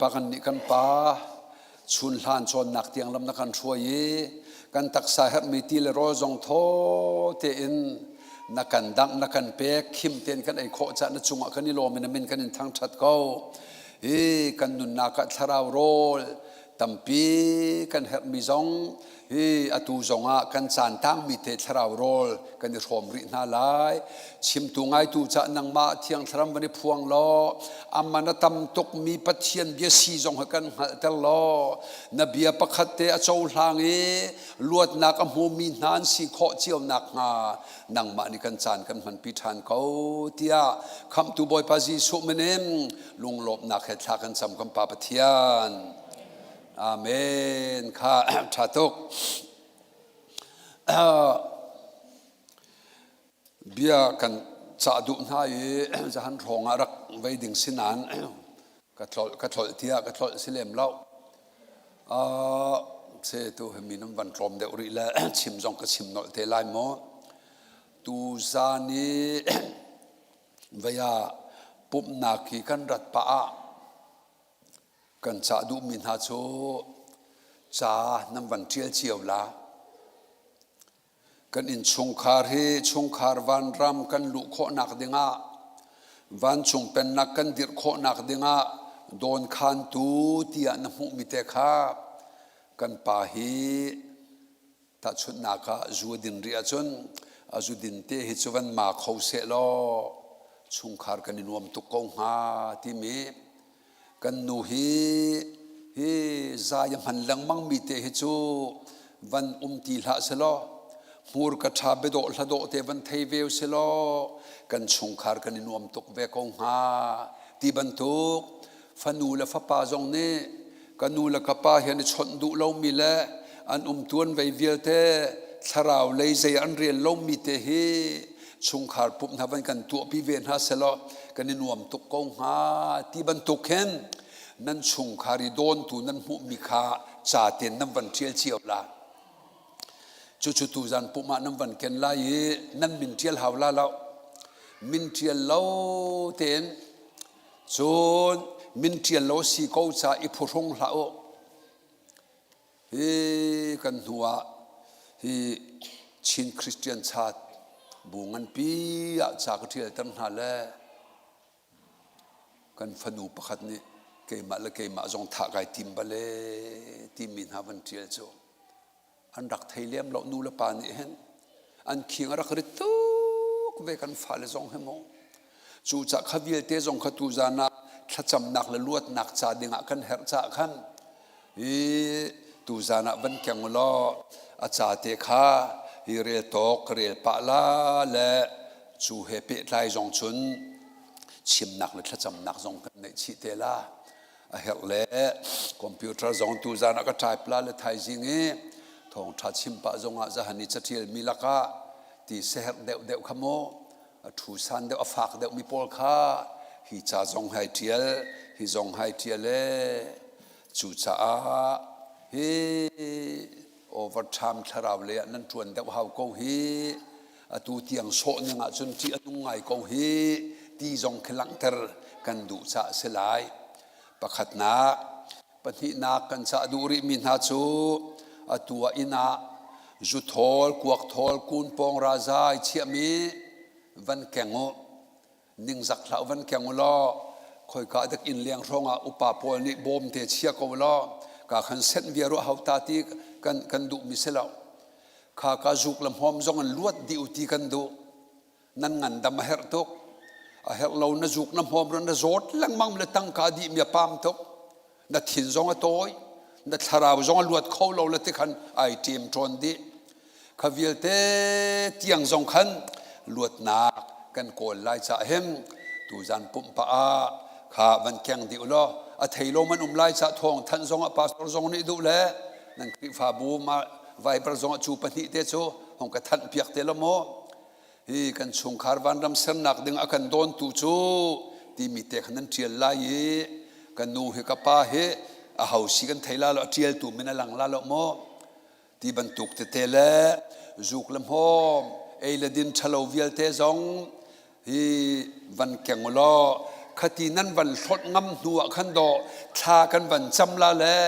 Pa kan nih kan pa chun hlan cawnnak tiang lam na kan hruai i kan taksa herhmi ti le rawl zong thaw tein na kan dangh na kan pek khim tein kan ei khawh cah na cungah kan i lawm i na min kan in thangṭhat ko. Hi kan nunnak ah thlarau rawl tampi kan herhmi zong hi atu zongah kan caan tangmi te thlarau rawl kan i hrawm rih hna lai. Chimtu ngaitu cah nangmah Thiang Thlarau van i phuang law aman a tam tukmi Pathian bia si zong hi kan hngalhter law na bia pakhat te a cohlang i luatnak a hmumi hna an si khawh cio nakhnga nangmah nih kan caan kan hmanpi ṭhan ko tiah Khamhtu Bawipa Jesuh min in lunglawmhnak he thla kan cam kan Pa Pathian. Amen. Kha ṭha tuk. Bia kan cah duh hna i zahan hrawng ah rak vei ding si nain ka tlolh ka tlolh tiah ka tlolh si lem lo. Se tu hi mi nan van tlawm deuh rih le chim zong ka chim nolh te lai maw. Tu zan i vei ah pumhnak hi kan rat pah ah Kan cah duhmi hna cu ca nan van ṭial cio la. Kan innchungkhar hi chungkhar vanram kan luh khawhnak dingah vancung pennak kan dirh khawhnak dingah dawnkhantu tiah na hmuhmi te kha kan pa hi Tahchunhnak ah zu a din rih ahcun a zu din te hi cu van ma kho seh law chungkhar kan i nuam tuk ko hnga timi kan nu hi hi zai a hman lengmang mi te hi cu van um ti hlah selaw hmurka ṭha biadawh hladawh te van thei ve selaw kan chungkhar kan i nuam tuk ve ko hnga ti bantuk fanu le fapa zong nih ka nu le ka pa hi an i chawnh duh lomi le an umtuan vei vialte thlarau lei zei an rel lomi te hi chungkhar pumh hna van kan tuahpi ve hna selaw kan i nuam tuk ko hnga ti bantuk hin nan chungkhar i dawntu nan hmuhmi kha ca ten nan van ṭial cio la. Cucu tuzan pumh ah nan van ken lai i nan min ṭial hau la lo. Min ṭial lo tein Cun min ṭial lo si ko ca i phuhrung hlah u. Hi kan hnu ah hi Chin Christian Church bu nganpi ah ca ka ṭialter hna le kan fanu pakhat nih keimah le keimah zong thah kai tim bale timi hna van ṭial cu an rak thei lem lo. Nu le pa nih hin an khing a rak rit tuk ve kan fale zong hi mu. Cu ca kha vialte zong kha tuzan ah thlacamnak le luatnak ca dingah kan herh caah khan hi tuzan ah van keng law a ca te kha hi rel tawk rel pah la le cu he pehtlai zong cun chimnak le thlacamnak zong kan neih chih te la. A herh le computer zong tuzan ah ka type la le thaizing i thawngṭha chim pah zongah zahan i caṭial mi lakah ti seherh deuh deuh kha mu a thu san deuh a fak deuh mi pawl kha hi ca zong hai ṭial hi zong hai ṭial e. Cucaah hi overtime thlarau lei ah nan ṭuan deuh hau ko hi, atu tiang sawh ning ahcun ṭih a nung ngai ko hi ti zong khi langhter kan duh caah a si lai. Pakhatnak, pahnihnak kan cah duh rihmi hna cu atu ah inn ah zuthawl, kuakthawl, kunpawng razai chiahmi van keng u. Ningzak hlah van keng u law khoika dak inn leng hrawng ah upa pawl nih bawm te chia ko law ka khan senh bia ruah hau ta ti kan kan duh mi si lo. Kha ka zuk le hmawm zong an luat dih u ti kan duh. Nan ngandam a herh tuk. A herh lo na zuk na hmawm na zawt lengmang le tangka dih mi a pam tuk. Na thin zong a tawi, na thlarau zong a luat kho lo le ti khan ai ṭem ṭawn dih. Kha vialte tiang zong khan luatnak kan kawl lai cah hin tuzan pumhpah ah kha van keng dih u law a thei lo man um lai cah thawng thanh zong ah pastor zong nih duh le nan Khrihfabu ma Viber zong ah cu pahnih te cu hong ka thanh piak te lo maw. Hi kan chungkhar vanram sernak ding a kan dawntu cu timi te khan nan ṭial lai i kan nu hi ka pa hi a ho si kan thei la lo, a ṭialtu min a lang la lo maw ti bantuk tete le zuk le hmawm ei le din ṭhalo vialte zong hi van keng u law. Khati nan van hlawt ngam hnu ah khan dawh thla kan van cam la le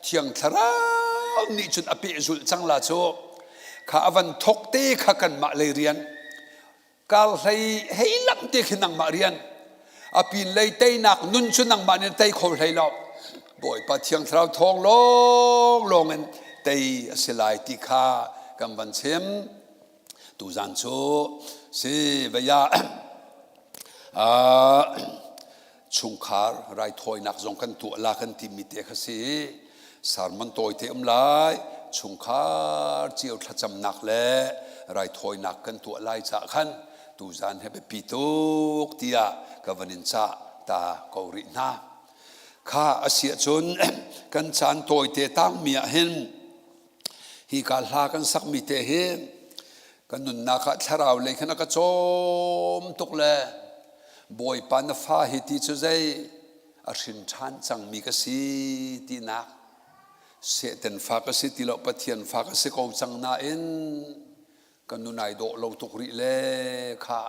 Thiang Thlarau nih cun a pehzulh cang la cu. Kha a van thok te kha kanmah lei rian. Kar hlei hei lamh te khi nangmah rian. A pin lei teinak nun cu nangmah nih tei kho hlei lo. Bawipa Thiang Thlarau thawng lawng lawng in tei a si lai ti kha kan van chim. Tuzan cu si vei ah chungkhar raithawinak zong kan tuah la kan timi te kha si. Sermon tawite um lai, chungkhar cio thlacamnak le raithawinak kan tuah lai caah khan tuzan he biapi tuk tiah ka van in cah ta ko rih hna. Kha a si ahcun kan caan tawite tangmi ah hin Hika hla kan sakmi te hi kan nunnak ah thlarau lei khan a ka cawm tuk le Bawipa na fa hi ti cu zei a hrin ṭhan cangmi ka si tinak Satan fa ka si ti lo Pathian fa ka si ko cang nain kan nun ai dawh lo tuk rih le kha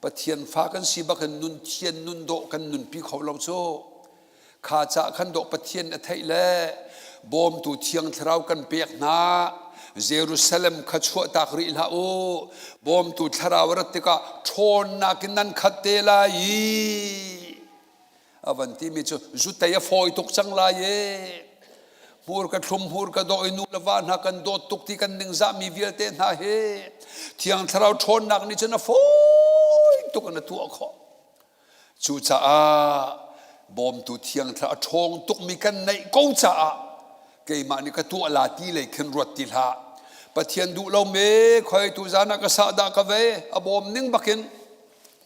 Pathian fa kan si bak in nun thian nun dawh kan nunpi kho lo cu kha ca khan dawh Pathian a theih le bawmtu thiang thlarau kan pek hna Jerusalem kha chuahtak rih hlah u bawmtu thlarau rat tikah ṭhawnnak in nan khat te lai i a van timi cu zutei a fawi tuk cang lai e hmur ka thlum hmur ka dawh i nu le va hna kan dawt tuk ti kan ningzahmi vialte hna hi thiang thlarau ṭhawnnak nih cun a fawi tuk in a tuah khawh cucaah bawmtu thiang thlarau a ṭhawng tukmi kan neih ko caah keimah nih ka tuah la ti lei khin ruat ti hlah pathian duh lo me khoi tu zan ah ka sah dah ka ve a bawm ning bakin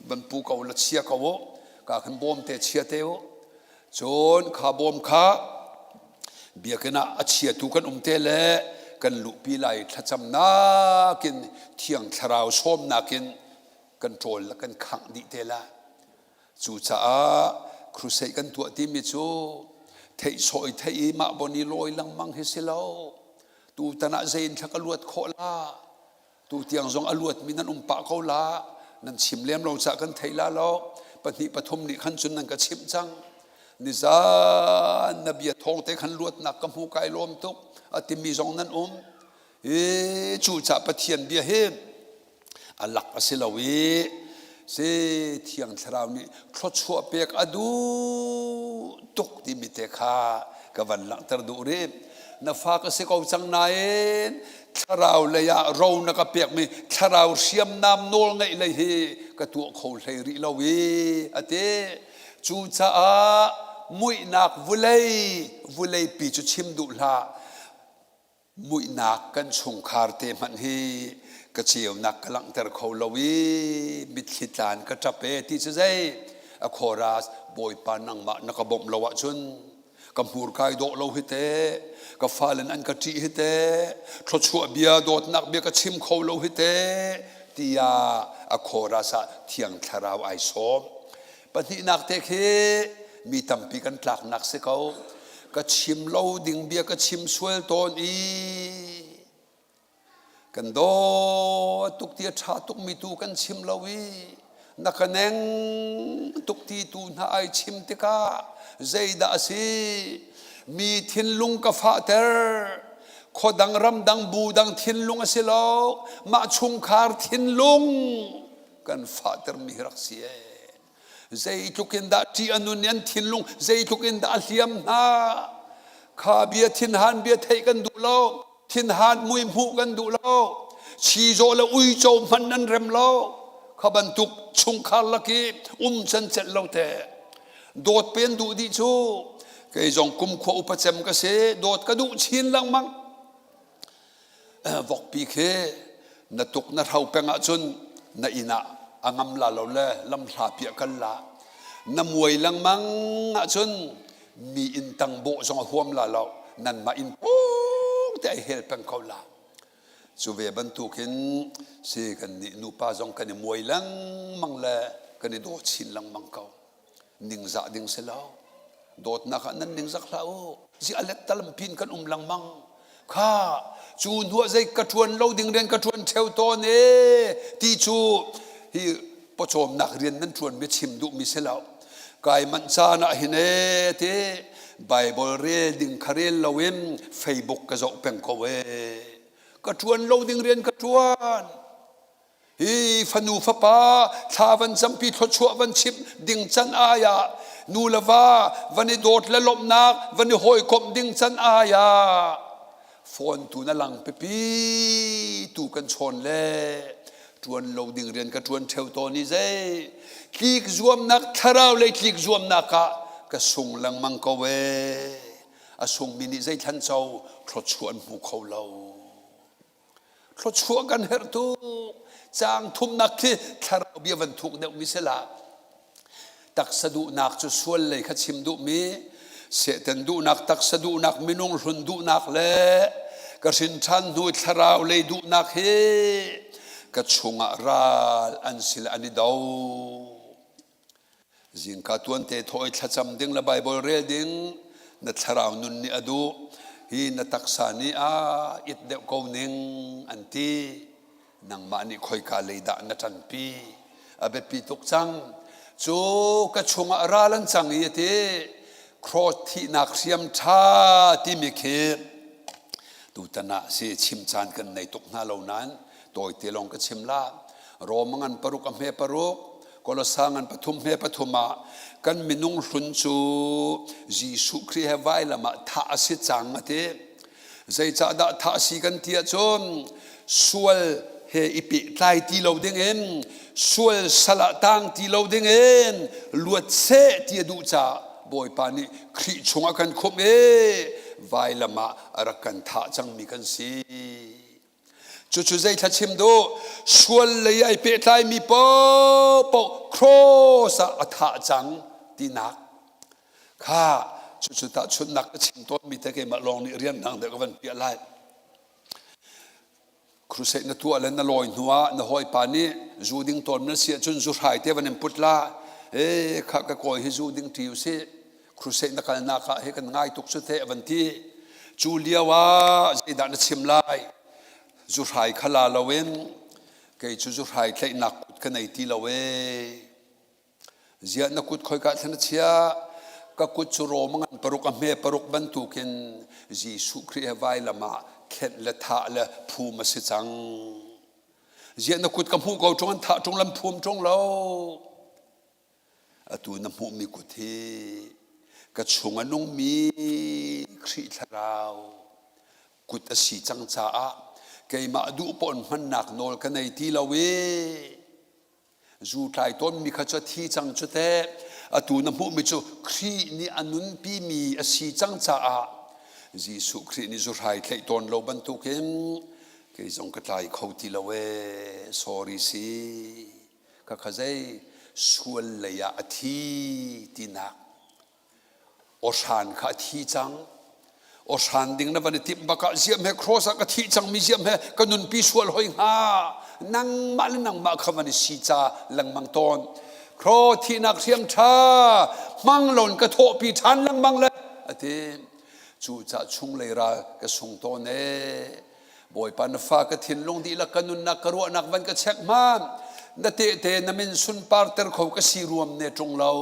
van pu ko la chia ko u ka khan bawm te chia te u cun kha bawm kha biakinn ah a chiatu kan um te le kan luhpi lai thlacamnak in thiang thlarau sawmnak in kan ṭawl le kan khangh dih te la cucaah crusade kan tuah timi cu theih sawh i theih i mah bon i lawi lengmang hi si lo tutan ah zei in thla ka luat khawh la Tu tiang zong a luatmi nan um pah ko la. Nan chim lem lo caah kan thei la lo. Pahnih pathum nih khan cun nan ka chimh cang. Nizan na bia thawng te khan luatnak ka hmu kai lawm tuk a timi zong nan um. I cu cah Pathian bia hi a lak a si lo i si Thiang Thlarau nih thluachuah pek a duh tuk timi te kha ka van langhter duh rih. Na fa ka si ko cang nain thlarau lei ah ro na ka pekmi thlarau hriamnam nawl ngeih lei hi ka tuah kho hlei rih lo i a ti. Cucaah muihnak vulei vuleipi cu chim duh hlah. Muihnak kan chungkhar te hmanh hi ka ceunak ka langhter kho lo i mitthli tlan ka ṭap e ti cu zei a chorus Bawipa nangmah na ka bawmh lo ahcun ka hmurka i dawh lo hi te ka fale an ka ṭih hi te thluachuah bia dawtnak bia ka chim kho lo hi te tiah a chorus ah thiang thlarau ai sawm pahnihnak te khi mi tampi kan tlaknak si ko ka chim lo ding bia ka chim sual tawn i Kan dawt tuk ti a ṭha tukmi tu kan chim lo i na ka neng tuk ti tu hna ai chim tikah zeidah a si? Mi thinlung ka fahter. Khuadang ramdang bu dang thinlung a si lo. Mah chungkhar thinlung kan fahtermi hi rak si ee. Zeitluk in dah ṭih a nun i an thinlung zeitluk in dah a hliam hna. Kha bia thinhan bia theih kan duh lo. Thinhan mui hmuh kan duh lo. Chizawh le uico hmanh nan rem lo. Kha bantuk chungkhar lak i um can celh lo te. Dawt pen duh dih cu kei zong kumkhua upa cem ka si dawt ka duh chin lengmang. Vokpi khi na tuk na hro peng ahcun na inn ah a ngam la lo le lamhla piah kal la. Na muai lengmang ahcun mi inn tang bawh zong a huam la lo. Nanmah inn pawng te ai hel peng ko la. Cu ve bantukin si kan nih nupa zong kan i muai lengmang le kan i daw chin lengmang ko. Ningzah ding si lo. Dawtnak ah nan ningzak hlah u. Zi a let talampi in kan um lengmang. Kha cu hnuah zei ka ṭuan lo ding rian ka ṭuan ṭheo tawn e ti cu hi pawcawmnak rian nan ṭuanmi chim duhmi si lo. Kai manh caan ah hin ee ti Bible rel ding kha rel loin Facebook ka zoh peng ko ee. Ka ṭuan lo ding rian ka ṭuan. Hi fanu fapa thla van campi thluachuah van chimh ding can ai ah nu le va van i dawt le lawmhnak van i hawikomh ding can ai ah phone tu na lang pipi tu kan chawn le ṭuan lo ding rian ka ṭuan ṭheo tawn i zei tlik zuamnak thlarau lei tlik zuamnak ah ka sung lengmang ko ee a sungmi nih zei thlan co thluachuah an hmu kho lo. Thluachuah kan herh tuk. Caang thumnak khi thlarau bia van thuk deuhmi si la. Taksa duhnak cu sual lei kha chim duhmi, Satan duhnak, taksa duhnak, minung hlun duhnak le ka hrin ṭhan hnu thlarau lei duhnak hi ka chungah ral an si le an i do. Zingka tuante thawh i thlacam ding le Baibal rel ding na thlarau nun nih a duh. Hi na taksa nih a it deuh ko ning an ti. Nangmah nih khoika lei dah na ṭanpi? A biapi tuk cang. Cu ka chungah ral an cang i a ti. Cross thihnak hriam ṭha timi khi tutan ah si chim caan kan nei tuk hna lo nain tawite lawng ka chim la. Rom ngan paruk a hme paruk Kolosa ngan pathum hme pathum ah kan minung hlun cu Jesuh Khrih he vailam ah thah a si cang a ti. Zeicahdah thah a si kan ti ahcun sual he i pehtlai ti lo dingin sual sal ah tang ti lo dingin luat seh ti a duh caah Bawipa nih Khrih chungah kan khumh i vailam ah a rak kan thah cangmi kan si. Cucu zei thla chim duh? Sual lei ai pehtlaimi paohpaoh cross ah a thah cang tinak kha cucu tahchunhnak ka chim tawnmi te keimah lawng nih rian dang deuh ka van piah lai. Crusade na tuah le na lawi hnu ah na hawipa nih zu ding tawn na si ahcun zu hrai te van in put la. E kha ka kawi hi zu ding ṭi usih. Crusade na kalnak ah hi kan ngai tuk cu teh van ti. Cu lio ah zeidah na chim lai? Zuhrai kha la loin kei cu zuhrai tlaihnak kut ka nei ti lo ee. Ziah na kut khoika thlan na chiah? Ka kut cu Rom ngan paruk a hme paruk bantukin Jesuh Khrih he vailam ah khenh le thah le phum a si cang. Ziah na kut ka hmuh ko ṭung an thah ṭung lam phum ṭung lo. Atu na hmuhmi kut hi ka chung a nungmi Khrih Thlarau kut a si cang caah keimah duh pawn hmannak nawl ka nei ti lo i zu tlai tawnmi kha cu a thi cang cu teh. Atu na hmuhmi cu Khrih nih a nunpimi a si cang caah Jesuh Khrih nih zuhrai tlaih tawn lo bantukin kei zong ka tlai kho ti lo ee, sorry si. Khakha zei sual lei ah a thi tinak awhran kha a thi cang. Awhran ding na van i timh bak ah ziam he cross ah ka thih cangmi ziam he ka nunpi sual hoi hnga. Nangmah le nangmah kha van i si ca lengmang tawn. Cross thihnak hriam ṭha hmang lon ka thawhpi ṭhan lengmang le a ti. Cucah chunglei ral ka sung tawn ee. Bawipa na fa ka thinlung dihlak ka nunnak ka ruahnak van ka check hmanh. Na tehte na min sunparter kho ka si ruam ne ṭung lo.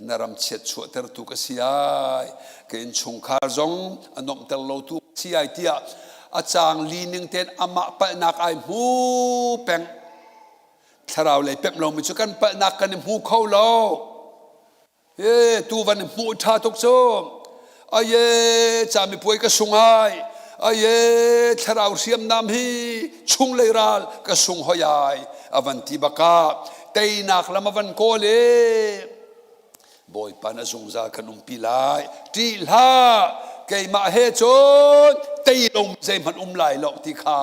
Na ram chiat chuahtertu ka si ai. Ka innchungkhar zong a nuamhter lotu si ai tiah a caang li ning tein amah palhnak ai hmu peng. Thlarau lei pemh lomi cu kan palhnak kan i hmu kho lo. E tu van hmuh ṭha tuk cu. Aye camipuai ka sung ai. Aye thlarau hriamnam hi chunglei ral ka sung hoi ai. A van ti baka teinak lam a van kawl e. Bawipa na zungzal kan umpi lai. Ṭih hlah keimah he cun tei lo zeihmanh um lai lo ti kha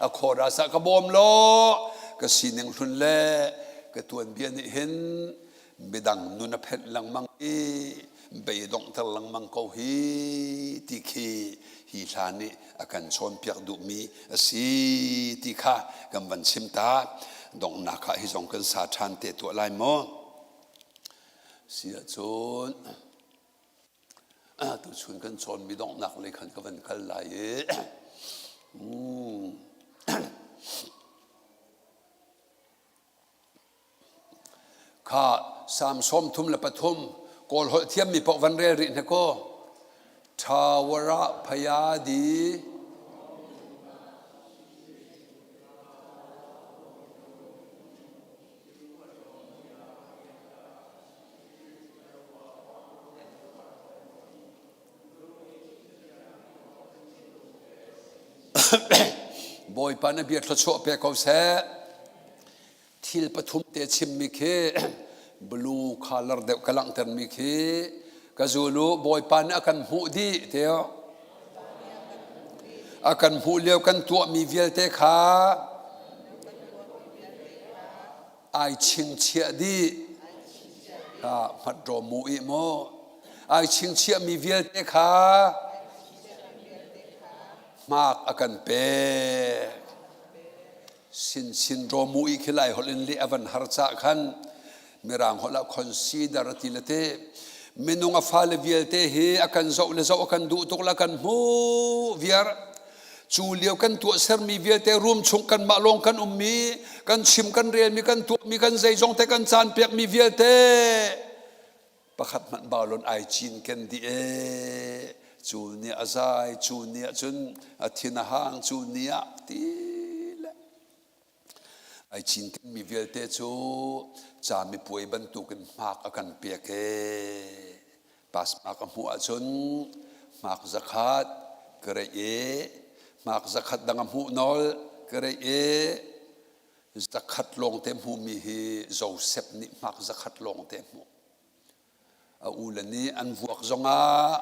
a chorus ah ka bawm law ka sining hlun le ka tuanbia nih hin midang nun a phenh lengmang i beidonghter lengmang ko hi ti khi hi hla nih a kan cawnpiak duhmi a si ti kha kan van chim ta. Donghnak ah hi zong kan sa ṭhan te tuah lai maw? Si ahcun tuchun kan cawnmi donghnak lei khan ka van kal lai i Kha. Salm 33 Kawl holh thiammi paoh van rel rih hna kaw. Ṭhawara phayadi Bawipa na bia thluachuah pe ko seh. Thil pathum te chimmi khi blue color deuh ka langhtermi khi ka zul u Bawipa nih a kan hmuh dih te a kan hmuh lio kan tuahmi vialte kha ai chingchiah dih ha hmat rawm mu i mu ai chingchiahmi vialte kha hmak a kan pek Sinsin rawmu i khi lai holh in leh a van har cah khan mirang holh ah consider a ti le te minung a fale vialte hi a kan zoh le zoh a kan duh tuk la kan hmu viar cu lio kan tuah sermi vialte room chung kan mah lawng kan ummi kan chim kan relmi kan tuahmi kan zeizong te kan caan pekmi vialte pakhat hmanh balon ai cinken dih ee cu nih a zai cu ni ah cun a thin a hang cu ni ah ti le ai cinken mi vialte cu camipuai bantukin hmak a kan pek ee pass mark a hmuh ahcun hmak zakhat ka reih e hmak zakhat dang a hmuh nol ka reih e Zakhat lawngte hmuhmi hi Josef nih hmak zakhat lawngte hmuh. A ule nih an vuak zongah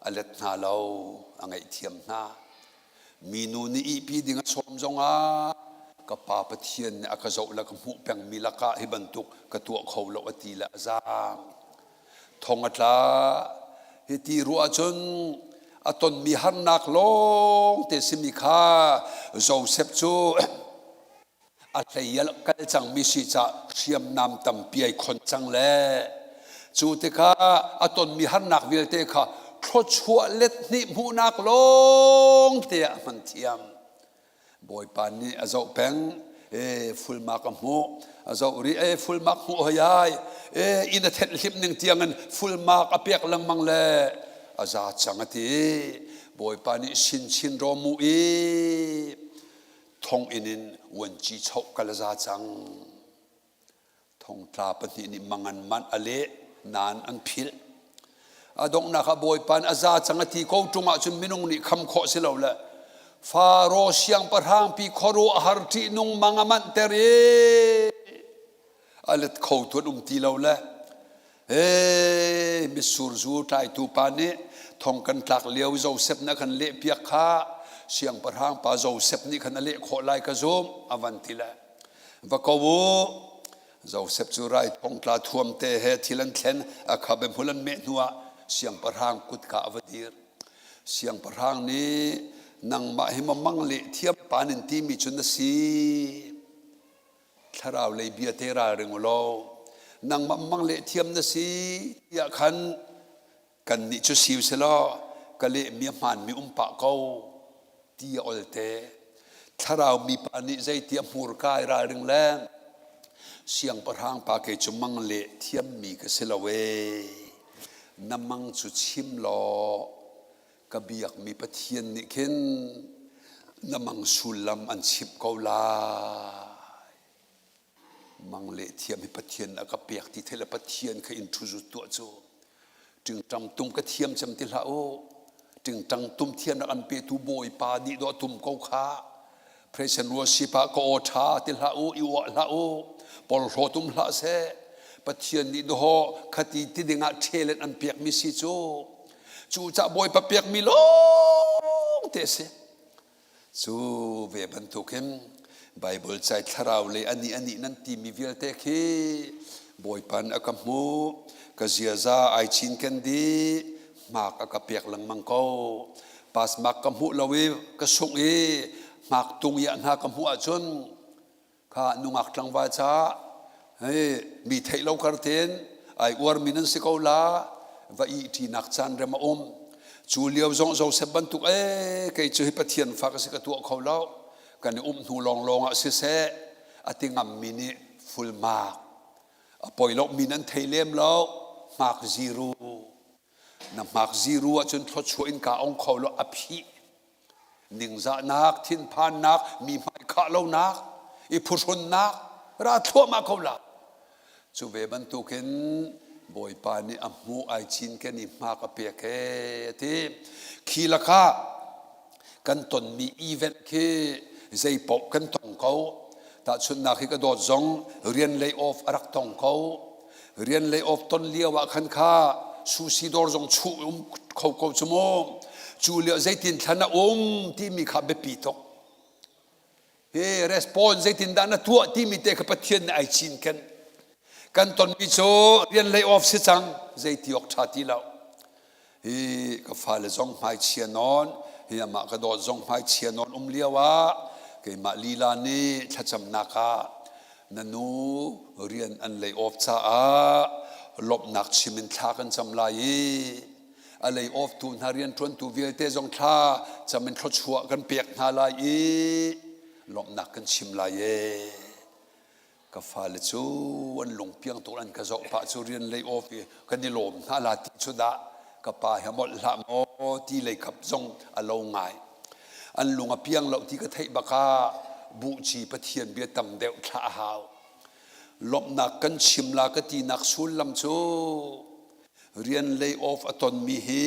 a let hna lo, a ngaihthiam hna. Minu nih ihpi ding a sawm zongah ka pa Pathian nih a ka zoh le ka hmuh pengmi lakah hi bantuk ka tuah kho lo a ti le a zaang. Thong a tla. Hi ti ruah ahcun a tonmi harnak lawng te simi kha Josef cu a hlei a kal cangmi si cah hriamnam tampi ai khon cang le cu tikah a tonmi harnak vialte kha thluachuah let hnih hmuhnak lawng te ah a hman thiam. Bawipa nih a zoh peng e fulmak a hmuh a zoh rih e fulmak hmuh hoi ai e inn a thenh hlimh ning tiangin fulmak a pek lengmang le a za cang a ti Bawipa nih sinchin rawm mu i thonginn in vuanci choh kal a za cang Thongtla pahnih nih mangan manh a leh nain an philh. A donghnak ah Bawipa nih a za cang a ti ko ṭung ahcun minung nih kham khawh si lo le Faro siangpahrang pi khuaruahhar ṭihnung mang a manhter i a let kho tu an um ti lo le Hey, mitsur zu tlaitu pa nih thong kan tlak lio Josef nih a kan lehpiak kha siangpahrang pa Josef nih khan a leh khawh lai ka zumh a van ti le Va ko u. Josef cu rai thongtla thuam te he thil an thlen a khabe hmul an meh hnuah siangpahrang kutka a va dir. Siangpahrang nih nangmah hi mamang leh thiam pa nin timi cu na si. Thlarau lei bia te ralring u law nangmah mang leh thiam na si tiah khan Kannih cu si usih ka lehmi a hmaanmi um pah ko ti a olte. Thlarau mipa nih zeiti a hmurka i ralring le siangpahrang pa kei cu mang leh thiammi ka si lo ee. Na mang cu chim law ka biakmi Pathian nih khin na mang sullam an chimh ko lai. Mang le thiam hi Pathian a ka pek ti thei le Pathian kha in ṭhuzut tuah cu ṭingṭang tum ka thiam cem ti hlah u. Ṭingṭang tum thiamnak an petu Bawipa nih dawh tum ko kha. Praise and worship ah ka aw ṭha ti hlah u, i uah hlah u, porhlaw tum hlah seh. Pathian nih dawh khati ti dingah ṭhelet an pekmi si cu. Cucah Bawipa pekmi lawng te si. Cu ve bantukin Baibal cai thlarau lei anih anih nan timi vialte khi Bawipa nih a ka hmuh, ka ziaza ai cinken dih, hmak a ka pek lengmang ko. Pass mark ka hmuh lo i ka sungh i hmak tung iah hna ka hmuh ahcun kha nungak tlangval caah hei mi theih lo kar tein ai uarmi nan si ko la va ihṭinak caan rem a um cu lio zong Joseph bantuk ee kei cu hi Pathian fa ka si ka tuah kho lo kan i um hnu lawnglawng ah siseh a ti ngammi nih full mark. A poi lo mi nan thei lem lo. Hmak ziru. Na hmak ziru ahcun thluachuah in ka ong kho lo a phih. Ningzahnak, thinphannak, mi hmai khah lonak, i phuhrunnak ra thluahmah ko la. Cu ve bantukin Bawipa nih a hmuh ai cinken i hmak a pek ee a ti. Khi lakah kan tonmi event khi zeipaoh kan tong ko. Tahchunhnak hi ka dawt zong rian lay off a rak tong ko. Rian lay off ton lio ah khan kha sushi dawr zong chuh um kho ko cu mu. Cu lio zeitin thlan a um timi kha biapi tuk. Hi response zeitindah na tuah timi te kha Pathian nih ai cinken. Kan tonmi cu rian lay off si cang, zeiti awk ṭha ti lo. Hi ka fale zong hmaichia nawn, hi amah ka dawt zong hmaichia nawn um lio ah keimah lila nih thlacamnak ah na nu rian an lay off caah lawmhnak chim in thla kan cam lai i a lei off tu hna rianṭuantu vialte zong thla cam in thluachuah kan pek hna lai i lawmhnak kan chim lai ee. Ka fale cu an lungpiang tuk an ka zoh pah cu rian lei off i kan i lawm hna la ti cu dah ka pa he molh hlah maw ti lei kap zong a lo ngai. An lung a piang lo ti ka theih bakah buhci Pathian bia tam deuh thlah a hau. Lawmhnak kan chim la ka tinak sullam cu Rian lay off a tonmi hi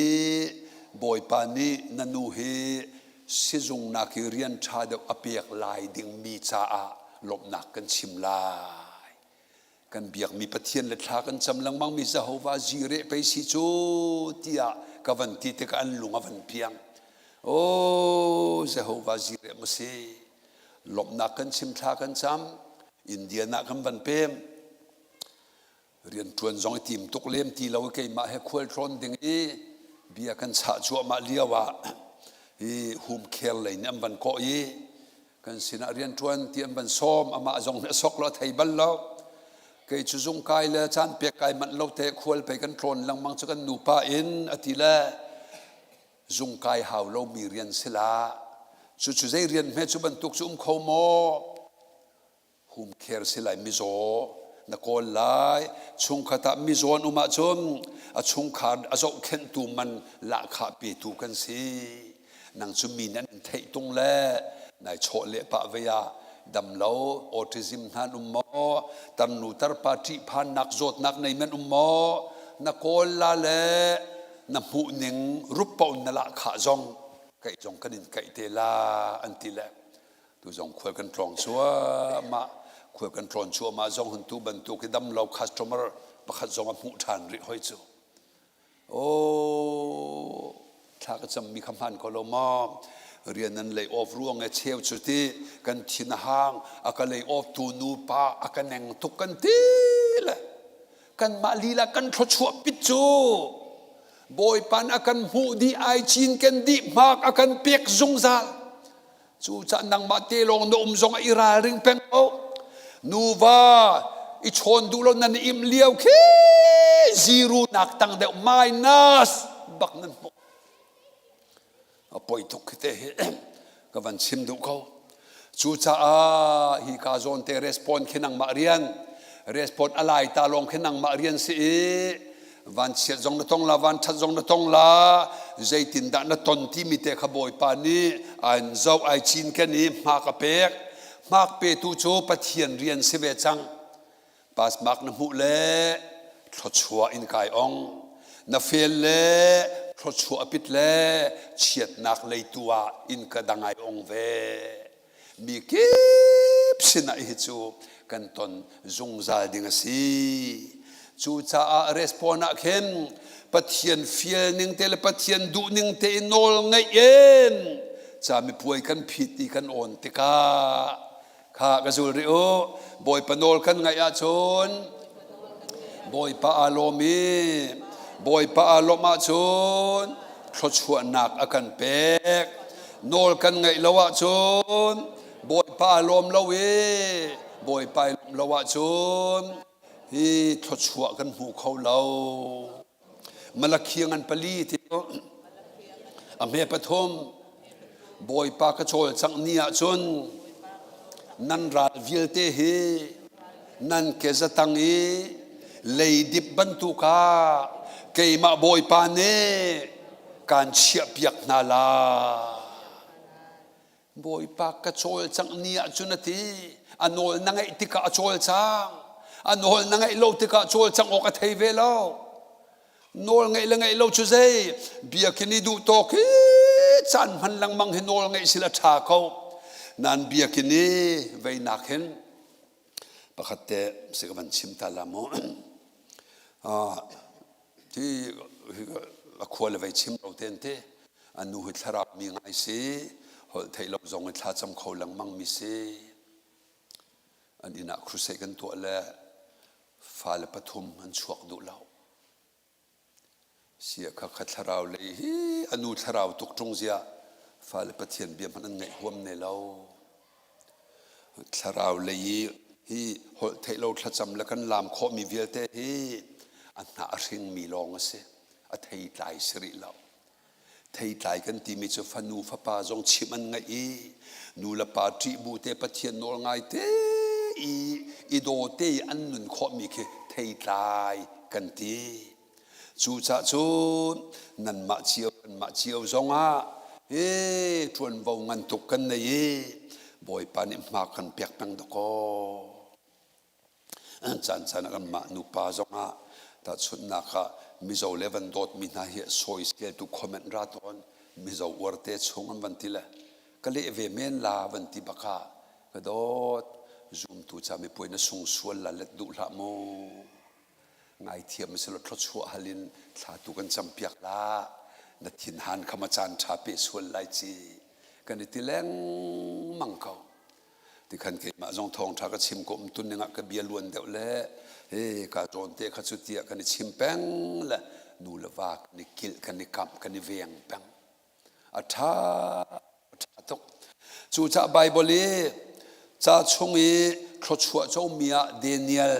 Bawipa nih na nu hi sizungnak i rian ṭha deuh a pek lai dingmi caah lawmhnak kan chim lai. Kan biakmi Pathian le thla kan cam lengmangmi Jehovah Jireh pei si cu tiah ka van ti tikah an lung a van piang. Oh, Jehovah Jireh maw si. Lawmhnak kan chim thla kan cam. Indian ah kan van pem. Rianṭuan zong i tim tuk lem ti lo i keimah he khualtlawn ding i bia kan chah cuahmah lio ah hi home care lei nih an van kawh i kan sinah rianṭuan ti an van sawm. Amah zong nih a sok lo, a thei bal lo. Kei cu zung kai le caan pek kai manh lo te khual pei kan tlawn lengmang cu kan nupa in a ti le zung kai hau lomi rian si la. Cucu zei rian hme cu bantuk cu um kho maw? Home care si lai mizaw na kawl lai. Chungkhat ah mizaw an um ahcun a chungkhar a zohkhenhtu man lahkhah petu kan si. Nang cu mi nan theih tung le nai chawh leh pah ve ah damlo autism hna an um maw, tarnu tarpa ṭihphannak zawtnak nei men um maw, na kawl la le na hmuh ning rup paoh in na lahkhah zong kaih zong kan in kaih te la an ti le Tu zong khual kan tlawng cuahmah. Khual kan tlawn cuahmah zong hun tu bantuk hi dam lo customer pakhat zong a hmuh ṭhan rih hoi cu. Oh, thla ka cammi kha hmaan ko lo maw? Rian nan lay off ruang e cheu cu ti kan thin a hang a ka lay off tu nu pa a ka neng tuk kan ti le kanmah lila kan thluachuah pit cu Bawipa a kan hmuh dih ai cinken dih hmak a kan pek zungzal. Cucaah nangmah te lawng na um zong ah i ralring peng ko. Nuva i chawn duh lo nan i im lio khi zero nak tang deuh minus bak nan hmuh. A poi tuk khi te hi ka van chim duh ko. Cucaah hi ka zawn te respond khi nangmah rian respond a lai ta lawng khi nangmah rian si i Vanchiat zong na tong la, vanṭhat zong na tong la, zeitindah na ton timi te kha Bawipa nih an zoh ai cinken i hmak a pek. Hmak petu cu Pathian rian si ve cang. Pass mark na hmuh le thluachuah in kai ong. Na fail le thluachuah a pit le chiatnak leitu ah in ka dang ai ong ve. Mi kip sinah hi cu kan ton zungzal ding a si. Cucaah respond ah khin Pathian fial ning te le Pathian duh ning te in nawl ngaih in camipuai kan phit i kan awn tikah kha ka zul rih u. Bawipa nawl kan ngaih ahcun Bawipa aa lawm i Bawipa aa lawmh ahcun thluachuahnak a kan pek. Nawl kan ngaih lo ahcun Bawipa aa lawm lo i Bawipa i lawmh lo ahcun hi thluachuah kan hmu kho lo. Malakhi ngan pali ti a hme pathum Bawipa ka cawlcangh ni ahcun nan ral vialte hi nan ke zatang i. Leidip bantuk ah keimah Bawipa nih kaan chiahpiak hna lai. Bawipa ka cawlcangh ni ahcun a ti. A nawl na ngeih tikah a cawlcang. A nawl na ngeih lo tikah cawlcangh awk a thei ve lo. Nawl ngeih le ngeih lo cu zei biakinn i duh tawk hi caan hman lengmang hi nawl ngeih sila ṭha ko. Nan biakinn i veinak hin pakhat te si ka van chim ta la mu. Hi a khua le vei chim lo ten te a nu hi thlarau mi ngai si holh theih lo zong i thlacam kho lengmang mi si an inn ah crusade kan tuah le fale pathum an chuak duh lo sia kha kha thlarau lei hi a nu thlarau tuk ṭung zia fale Pathian bia hmanh an ngaih huam ne lo Thlarau lei i hi holh theih lo thlacam le kan laam khawhmi vialte hi a hnah a hringmi lawng a si. A theitlai si rih lo. Theitlai kan timi cu fanu fapa zong chimh an ngaih i nu le pa ṭih bu te Pathian nawl ngai te i i daw te i an nun khawhmi khi theitlai kan ti. Cucaah cun nanmah cio kanmah cio zongah hi ṭuanvo ngan tuk kan nei i Bawipa nih hma kan pek peng dakaw. Caan caan ah kanmah nupa zongah tahchunhnak ah Mizo le van dawtmi hna hi sawiseltu comment ra tawn Mizo uarte chung an van ti le ka leh ve men la van ti bak ah ka dawt zumtu ca mipuai na sung sual la let duh hlah mu. Ngaithiam selaw thluachuah hal in thla tu kan campiak la. Na thinhan kha ma caan ṭha pe sual lai ci. Kan i ti lengmang ko. Tikhan keimah zong thawngṭha ka chim ko um tun ning ah ka bia luan deuh le he ka zawn te kha cu tiah kan i chim peng le nu le va kan i kilh kan i kamh kan i veng peng. A ṭha A ṭha tuk. Cucaah Baibal i ca chung i thluachuah comi ah Daniel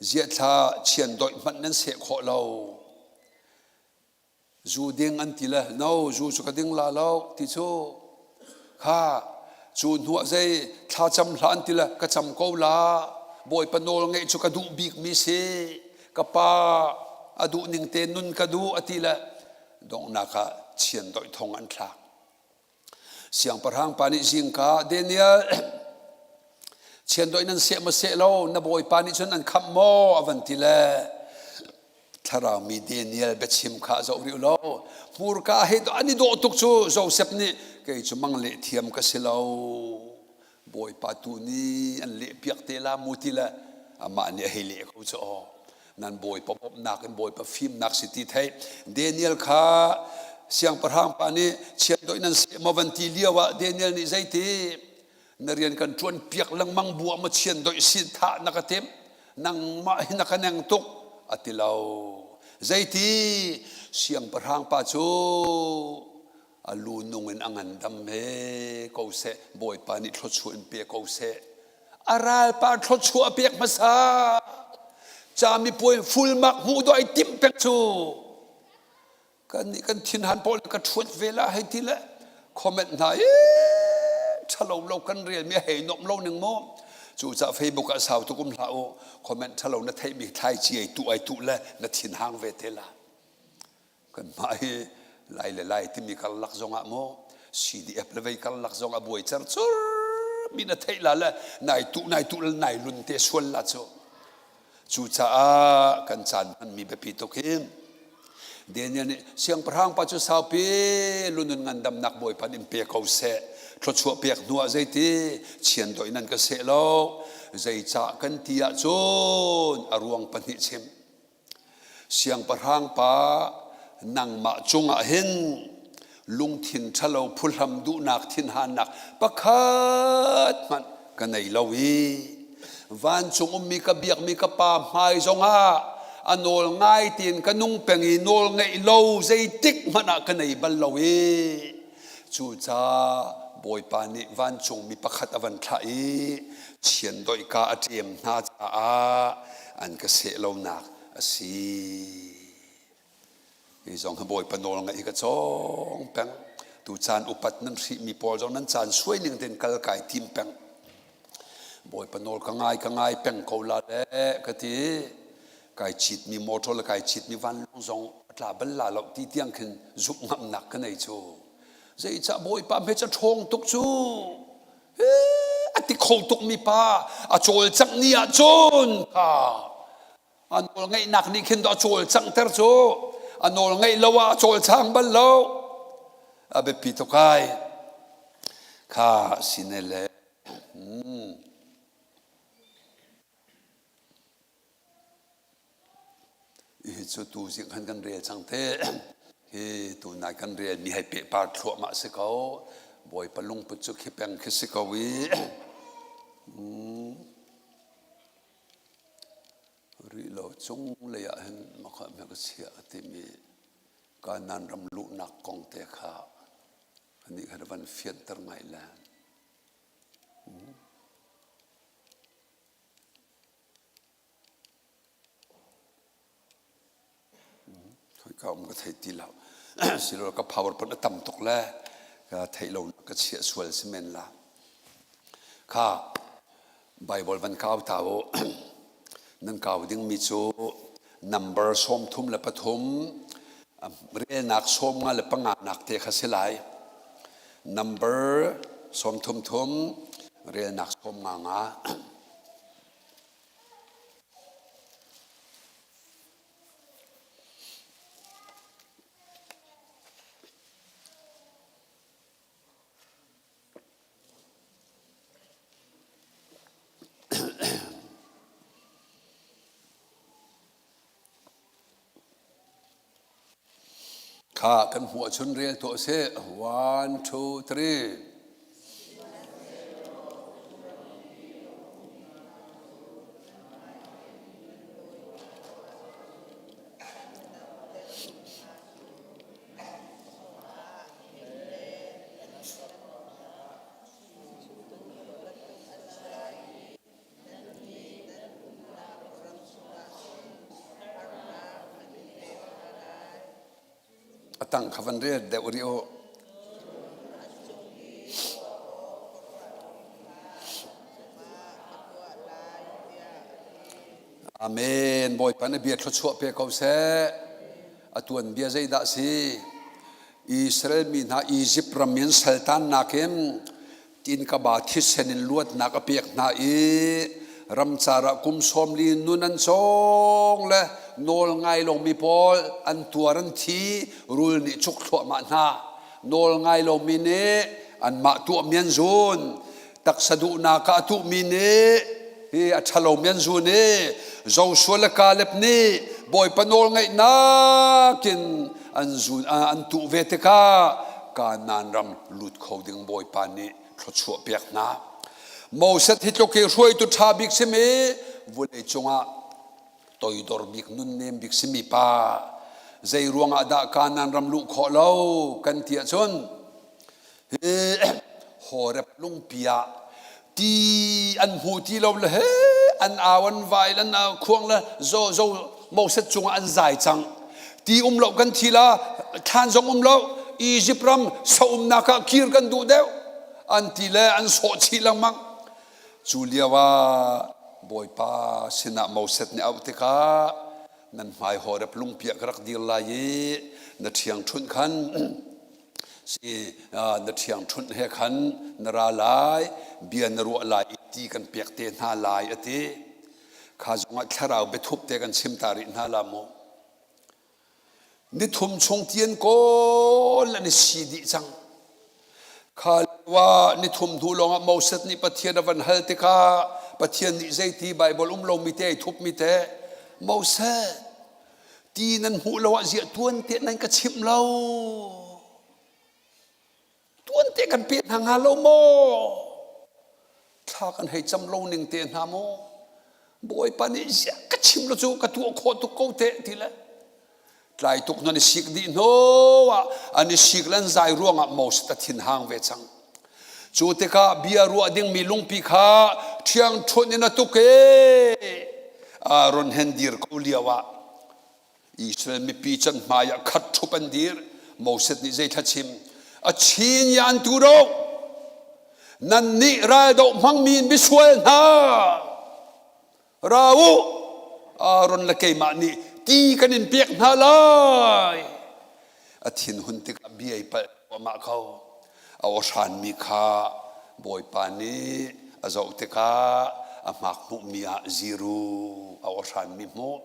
ziathla chiandoih hmanh nan seh khawh lo. Zu ding an ti le no zu cu ka ding la lo ti cu kha cu hnuah zei thlacam hlah an ti le ka cam ko la Bawipa nawl ngeih cu ka duh bik mi si ka pa a duh ning te nun ka duh a ti le donghnak ah chiandoih thong an thlak. Siangpahrang pa nih zingka Daniel chiandoih nan seh maw seh lo na bawipa nih cun an khamh maw a van ti le thlarau mi Daniel biachim kha zoh rih lo hmurka he an i dawh tuk cu Joseph nih kei cu mang leh thiam ka si lo Bawipa tu nih an lehpiak te la mu ti le amah nih a hei leh ko cu aw. Nan Bawipa bawmhnak in Bawipa fimnak si ti thei. Daniel kha siangpahrang pa nih chiandoih nan seh maw van ti lio ah Daniel nih zeiti na rian kan ṭuan piak lengmang bu ah maw chiandoih sin thah na ka timh nangmah hi na ka neng tuk a ti lo. Zeiti siangpahrang pa cu a lu nung in a ngandam he ko seh Bawipa nih thluachuah in pe ko seh a ralpa thluachuah a pek hmasa cami puai full mark hmuh dawh ai timh pek cu kan nih kan thinhan pawl ka ṭhuat ve la hei ti le comment hna i ṭhalo lo kan rel mi hei nomh lo ning mu cucaah Facebook ah sau tuk um hlah u comment ṭhalo na theih mi thlai ci ai tu ai tu le na thin hang ve te la Kanmah hi Lai le Lai timi karlak zongah maw CDF le vei karlak zong a buai cercur mi na theih la le nai tu nai tu le nai lun te sual la cu. Cucaah kan caan hmanmi biapi tuk hi Daniel nih siangpahrang pa cu saupi lunun ngandamnak bawipa in pe ko seh thluachuah pek hnu ah zeiti chiandoih nan ka seh lo zeicah kan ti ahcun a ruang pahnih chim Siangpahrang pa nangmah cungah hin lungthin ṭhalo phuhlam duhnak thinhannak pakhat hmanh ka nei lo i vancung ummi ka biakmi ka pa hmai zongah a nawl ngai tein ka nung peng i nawl ngeih lo zeitik hmanh ah ka nei bal lo i cucaah Bawipa nih vancungmi pakhat a van thlah i chiandoih ka a ṭem hna caah an ka seh lonak a si. Hi zong hi Bawipa nawl ngaih hi ka cawng peng. Tu caan upat nan hrihmi pawl zong nan caan suai ning tein kal kai tim peng. Bawipa nawl ka ngai ka ngai peng ko la le ka ti. Kai citmi motor le kai citmi vanlawng zong a tla bal la lo ti tiang khin zumh ngamnak ka nei cu. Zeicah Bawipa hme ca ṭhawng tuk cu. A ti kho tukmi pa a cawlcangh ni ah cun kha a nawl ngeihnak nih khin a cawlcanghter cu a nawl ngeih lo ah a cawlcang bal lo a biapi tuk ai kha sine le hmm. Hi cu tuzing khan kan rel cang te. Hi tunai kan rel mi hei pehpar thluahmah si ko. Bawipa lungput cu khi peng khi si ko i rih lo cung lei ah hin makha me ka chia timi Kanaan ram luhnak kong te kha anih kha van fianter ngai le. Ka um ka thei ti lo. Silo ka power pon a tam tuk le ka theih lo ka chiah sual si men la. Kha Bible van kau ta u. Nan kau ding mi cu number 33 relnak 55 nak te kha si lai. Number sawm thum thum relnak 55. Kha kan hmuh ahcun rel tuah seh. One, two, three. A tang kha van rel deuh rih u. Amen. Bawipa na bia thluachuah pe ko seh. A tuan bia zeidah si? Israel mi hna Egypt ram in saltannak in Tinkaba thisen in luatnak a pek hna i ramcar ah kum 40 nun an cawng le nawl ngai lomi pawl an tuar an thi rul nih cuk thluahmah hna nawl ngai lomi nih anmah tuahmi an zun taksa duhnak ah a tuhmi nih hi a ṭhalomi an zun i Joshua le Caleb nih Bawipa nawl ngaihnak in an zun an tuh ve tikah Kanaan ram lut kho ding Bawipa nih thluachuah pek hna. Moses hi tluk hi hruaitu ṭha bik simi vulei cungah toidor bik nunnem bik simi pa zei ruangah dah Kanaan ram luh khawh lo kan ti ahcun hi Horeb lungpi ah ti an hmu ti lo le he an au an vai an khuang le zo zo Moses cungah an zai cang ti um lo kan thi la thlan zong um lo Egypt ram saumnak ah kir kan duh deuh an ti le an sawh chih lengmang cu lio ah Bawipa sinah Moses nih auh tikah nan hmai Horeb lungpi ah ka rak dir lai i na ṭhiangṭhunh khan si na ṭhiangṭhunh he khan na ra lai bia na ruah lai i ti kan pek te hna lai a ti kha zongah thlarau biathup te kan chim ta rih hna la mu nithum chung tian kawl an i si dih cang kha wa nithum hnu lawngah Moses nih Pathian a van hal tikah Pathian nih zeiti Bible um lomi te ai thupmi te Moses ti nan hmuh lo ah ziah tuan te nan ka chimh lo tuan te kan pe hna hnga lo maw thla kan hei cam lo ning te hna maw bawipa nih ziah ka chim lo cu ka tuah khawh tuk ko te ti le tlai tuk nan i sik dih hnu ah an i sik lan zai ruangah Moses a thin hang ve cang cu tikah bia ruah dingmi lungpi kha ṭhiang ṭhunh in a tuk i Aaron hen dir ko lio ah Israel mipi can hmai ah khat ṭhup an dir Moses nih zei thla chim a chin ya an tu do nan nih raldoh hmangmi misual hna ra u. Aaron le keimah nih ti kan in pek hna lai. A thinhun tikah bia i palh thluahmah ko. A aw hranmi kha Bawipa nih a zoh tikah a hmak hmuhmi ah ziru a aw hranmi hmuh.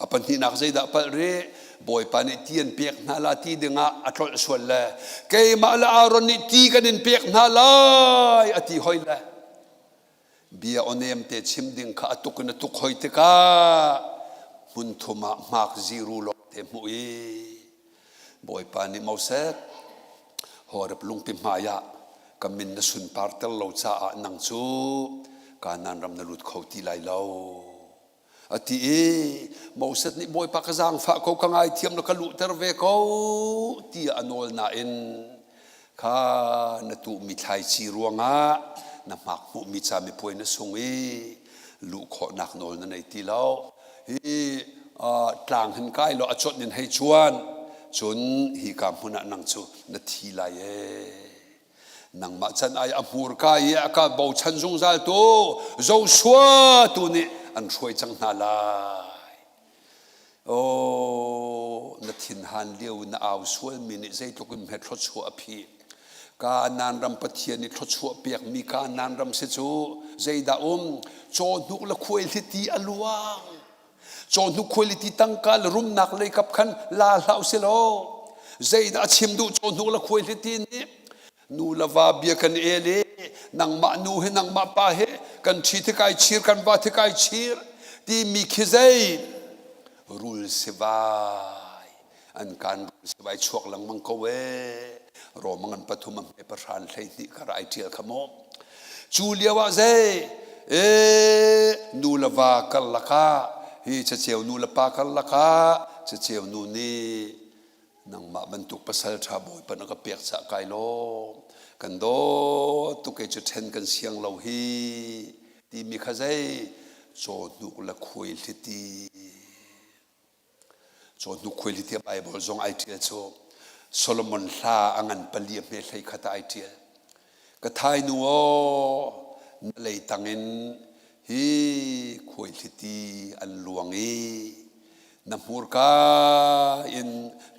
A pahnihnak zeidah palh rih? Bawipa nih ti an pek hna la ti dingah a tlolh sual le keimah le Aaron nih ti kan in pek hna lai a ti hoi le bia awnem te chim ding kha a tuk in a tuk hoi tikah hmun thum ah hmak ziru lawng te hmuh i Bawipa nih Moses Horeb lungpi hmai ah ka min na sunpar ter lo caah nang cu Kanaan ram na lut kho ti lai lo a ti i Moses nih Bawipa ka zaangfah ko ka ngaithiam na ka luhter ve ko tiah a nawl nain kha na tuhmi thlaici ruangah na hmak hmuhmi camipuai na sung i luh khawhnak nawl na nei ti lo hi tlang hin kai law a chawnh in hei chuan cun hi ka hmun ah nang cu na thi lai ee nangmah can ai a hmurka i a ka bochan zungzal tu Joshua tu nih an hruai cang hna lai oh na thinhan lio na au sualmi nih zeitluk in hme thluachuah a phih Kanaan ram Pathian nih thluachuah pekmi Kanaan ram si cu zeidah um cawhnuk le khuaihliti a luang cawhnuk khuailiti tangka le rumnak lei kap khan la hlah usih law zeidah a chim duh cawhnuk le khuaihliti nih nu le va bia kan el i nangmah nu he nangmah pa he kan ṭhi thikai chir kan va thikai chir timi khi zei rul sivai an kan rul sivai chuak lengmang ko ee Rome ngan pathum a hme pahran 12 kar ai ṭial kha mu cu lio ah zei e nu le va karlak ah hi caceu nu le pa karlak ah caceu nu nih nangmah bantuk pasal ṭha bawipa na ka pek cah kai lawm kan dawt tuk kei cu ṭhen kan siang lo hi timi kha zei cawhnuk le khuaihliti Cawhnuk khuailiti a Baibal zong ai ṭial cu Solomon hla a ngan pali a hme hlei khat ah ai ṭial. Ka thainu aw, na lei tangin hi khuaihliti an luang i na hmurka in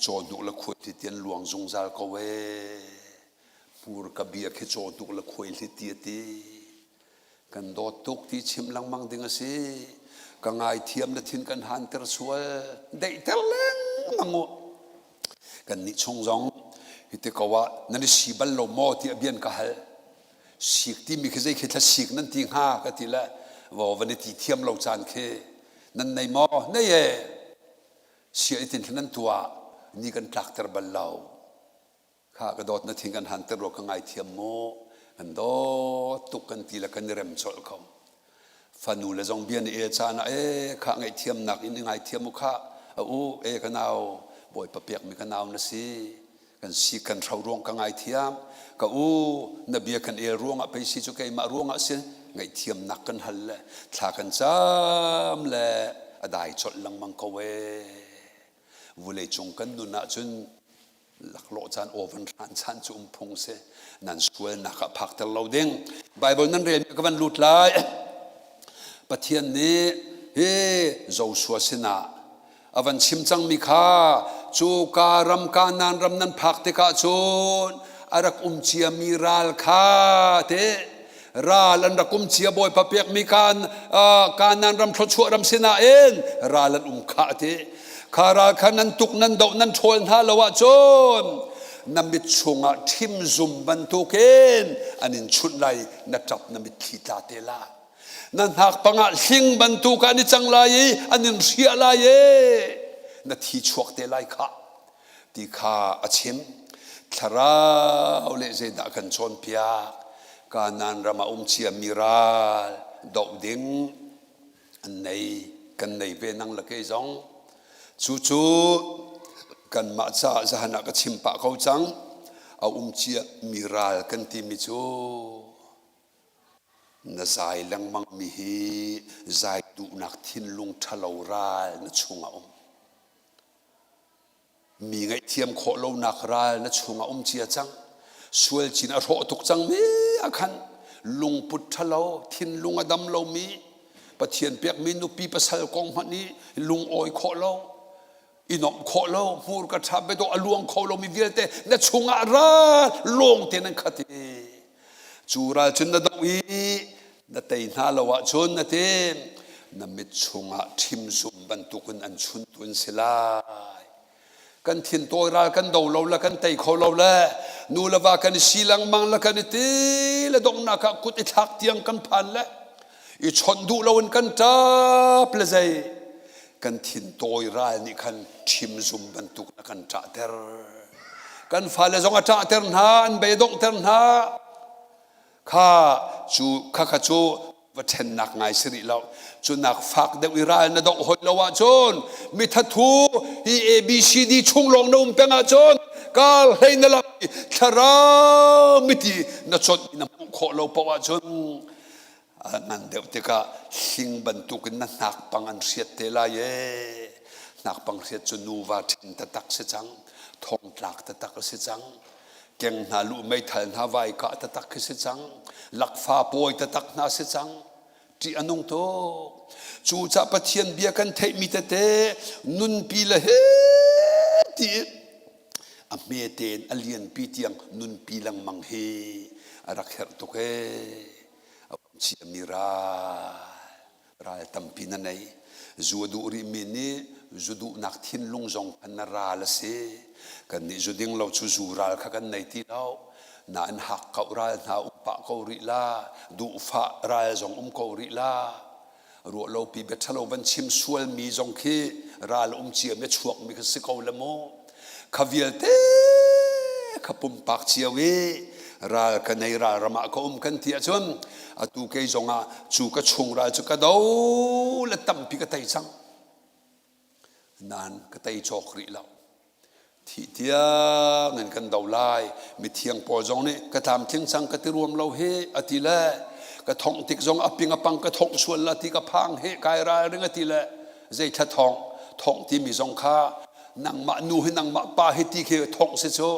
cawhnuk le khuaihliti an luang zungzal ko ee. Hmurka bia khi cawhnuk le khuaihliti a ti. Kan dawt tuk ti chim lengmang ding a si. Ka ngaithiam na thin kan hanter sual. Daihter lengmang u. Kan nih chung zong hiti ko ah nan i si bal lo maw tiah bian ka hal. Sik timi khi zei khi thla sik nan ti hnga ka ti le vo van i ti thiam lo caan khi nan nei maw? Nei e. Sia i tin nan tuah ni kan tlakter bal lo. Kha ka dawt na thing kan hanter rua ka ngaithiam mu kan dawt tuk kan ti le kan i rem colh ko fanu le zong bia na el caan ah e kha ngaihthiamnak in i ngaithiam u kha a u e ka nau bawipa pekmi ka nau na si kan si kan hro ruang ka ngaithiam ka u na bia kan el ruangah pei si cu keimah ruangah si ngaihthiamnak kan hal le thla kan cam le a dai colh lengmang ko e vulei cung kan nun ahcun laklawh caan oven hran chan cu um phung si nan sualnak ah phakter lo ding bible nan rel ka van lut lai pathian nih hi Joshua sinah a van chim cangmi kha cu ka ram Kanaan ram nan phak tikah cun a rak um ciami ral kha te ral an rak um cia bawipa pekmi kan Kanaan ram thluachuah ram sinain ral an um kha te Kha ral kha nan tuk nan doh nan ṭhawl hna lo ahcun na mit chungah ṭhimzum bantukin an in chunh lai na ṭap na mitthli tla te la na hnakpang ah hling bantuk ah an i cang lai i an in hriah lai i na thi chuak te lai khah ti kha a chim thlarau le zeidah kan cawnpiak Kanaan ram ah um ciami ral doh ding an nei kan nei ve nang le kei zong cucu kanmah caah zahan ah ka chim pah ko cang a um cia mi ral kan timi cu na zai lengmang mi hi zai duhnak thinlung ṭhalo ral na chungah um Mi ngaihthiam khawh lonak ral na chungah um cia cang. Sual cin a hrawh tuk cangmi ah khan lungput ṭhalo, thinlung a dam lomi. Pathian pekmi nupi pasal kong hmanh i lungawi khawh lo, i nuamh khawh lo, hmurka ṭha biadawh a luang kho lomi vialte na chungah ral lawng te nan khat i cu ral cun na doh i na tei hna lo ahcun na ti na mit chungah ṭhimzum bantukin an chuntu an si lai. Kan thin tawi ral kan do lo le kan tei kho lo le nu le va kan i si lengmang le kan i ti le donghnak ah kut i thlak tiang kan phan le i chawnh duh loin kan ṭap le zei kan thin tawi ral nih khan ṭhimzum bantuk a kan ṭahter. Kan fale zong a ṭahter hna, an bei donghter hna. Kha cu kha kha cu va ṭhennak ngai si rih lo. Cu nak fak deuh i ral na doh hoi lo ahcun mi thathu hi ABCD chung lawng na um peng ahcun kar hlei na lam i thlarau miti na chawnh na hmuh khawh lo paoh ahcun a ngan deuh tikah hling bantukin na hnakpang an hriat te lai ee. Hnakpang hriat cu nuva ṭhen taktak si cang, thongtlak taktak a si cang. Keng hna lu meithal hna vai kah taktak khi si cang. Lakfa pawi taktak hna si cang. Ṭih a nung tuk. Cucah Pathian bia kan theihmi tete nunpi le he ti a hmete in a lianpi tiang nunpi lengmang hi a rak herh tuk ee. A um ciami ral ral tampi na nei. Zu a duh rihmi nih zu duhnak thinlung zong khan na ral a si. Kannih zu ding lo cu zu ral kha kan nei ti lo. Nain hakkauh ral hna um pah ko rih la, duhfah ral zong um ko rih la. Ruahlopi bia ṭhalo van chim sualmi zong khi ral um ciami a chuakmi kha si ko le mu. Kha vialte kha pumpak cio i ral ka nei ral ram ah ka um kan ti ahcun atu kei zongah cu ka chung ral cu ka do le tampi ka tei cang. Nain ka tei cawk rih lo. Thih tiang in kan do lai. Mithiang pawl zong nih ka tlamtling cang ka ti ruam lo hi a ti le ka thongh tik zong a ping a pang ka thongh sual la ti ka phang he kai ralring a ti le zeithla thong thongh timi zong kha nangmah nu hi nangmah pa hi ti khi thongh si cu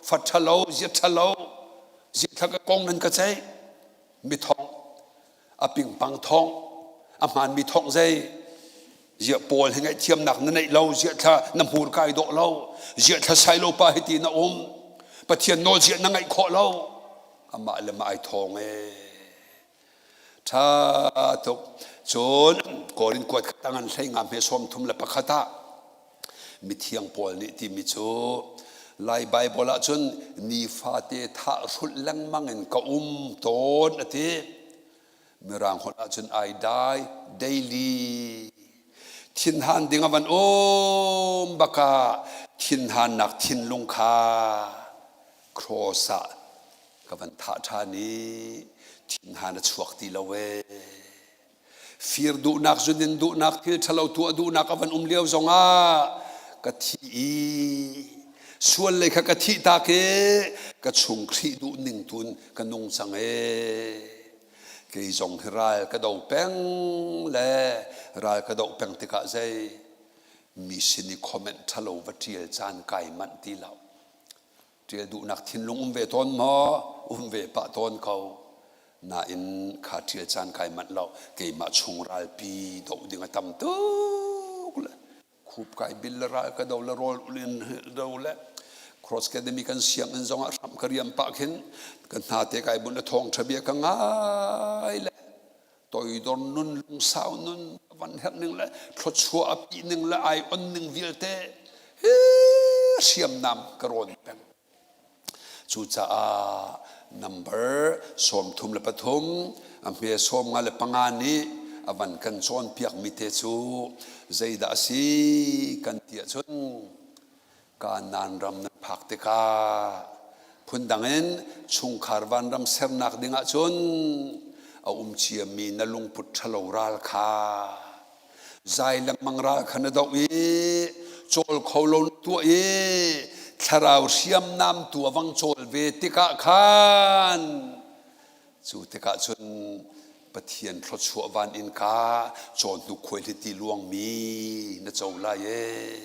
fa ṭhalo zia ṭhalo zia ka kong nan ka ceih mi thong a pingpang thong a hmaanmi thong zei ziah pawl hi ngaihthiamnak na neih lo ziah thla na hmur kai dawh lo ziah thla sai lo pa hi ti na um pathian nawl ziah na ngaih khawh lo amah le mah ai thawng e ṭha tuk cun korin kuat khat an hlei nga hme sawm thum le pakhat ah mithiang pawl nih timi cu Lai Baibal ahcun nifate thah hrulh lengmang in ka um tawn a ti. Mirang holh ahcun I die daily. Thinhan ding a van um baka thinhannak thinlung kha cross ah ka van thah ṭhan i thinhan a chuak ti lo ee. Fir duhnak, zunin duhnak, thil ṭhalo tuah duhnak a van um lio zongah ka thi i sual lei kha ka thih tak i ka chung Khrih duh ning tun ka nung cang ee. Kei zong hi ral ka do peng le ral ka doh peng tikah zei mi sin i comment ṭhalo va ṭial caan kai manh ti lo. Ṭial duhnak thinlung um ve tawn maw? Um ve pah tawn ko. Nain kha ṭial caan kai manh lo. Keimah chung ralpi doh ding a tam tuk le khup kai bil le ral ka do le rawl ulin do le Cross Academy kan sianginn zong ah hram ka riam pah khin ka hna te kai bun le thawng ṭha bia ka ngai le toidor nun lungsau nun van herh ning le thluachuah a pi ning le ai on ning vialte hi hriamnam ka rawn peng cucaah number 33 a hme 55 nih a van kan cawnpiak mi te cu zeidah a si kan ti ahcun Kanaan ram nan phak tikah phundang in chungkhar vanram sernak ding ahcun a um ciami na lungput ṭhalo ral kha zai lengmang ral kha na doh i cawl kho lo na tuah i thlarau hriamnam tu a vang cawl ve tikah khan cu tikah cun Pathian thluachuah van innka cawn hnu khuaihliti luangmi na co lai ee.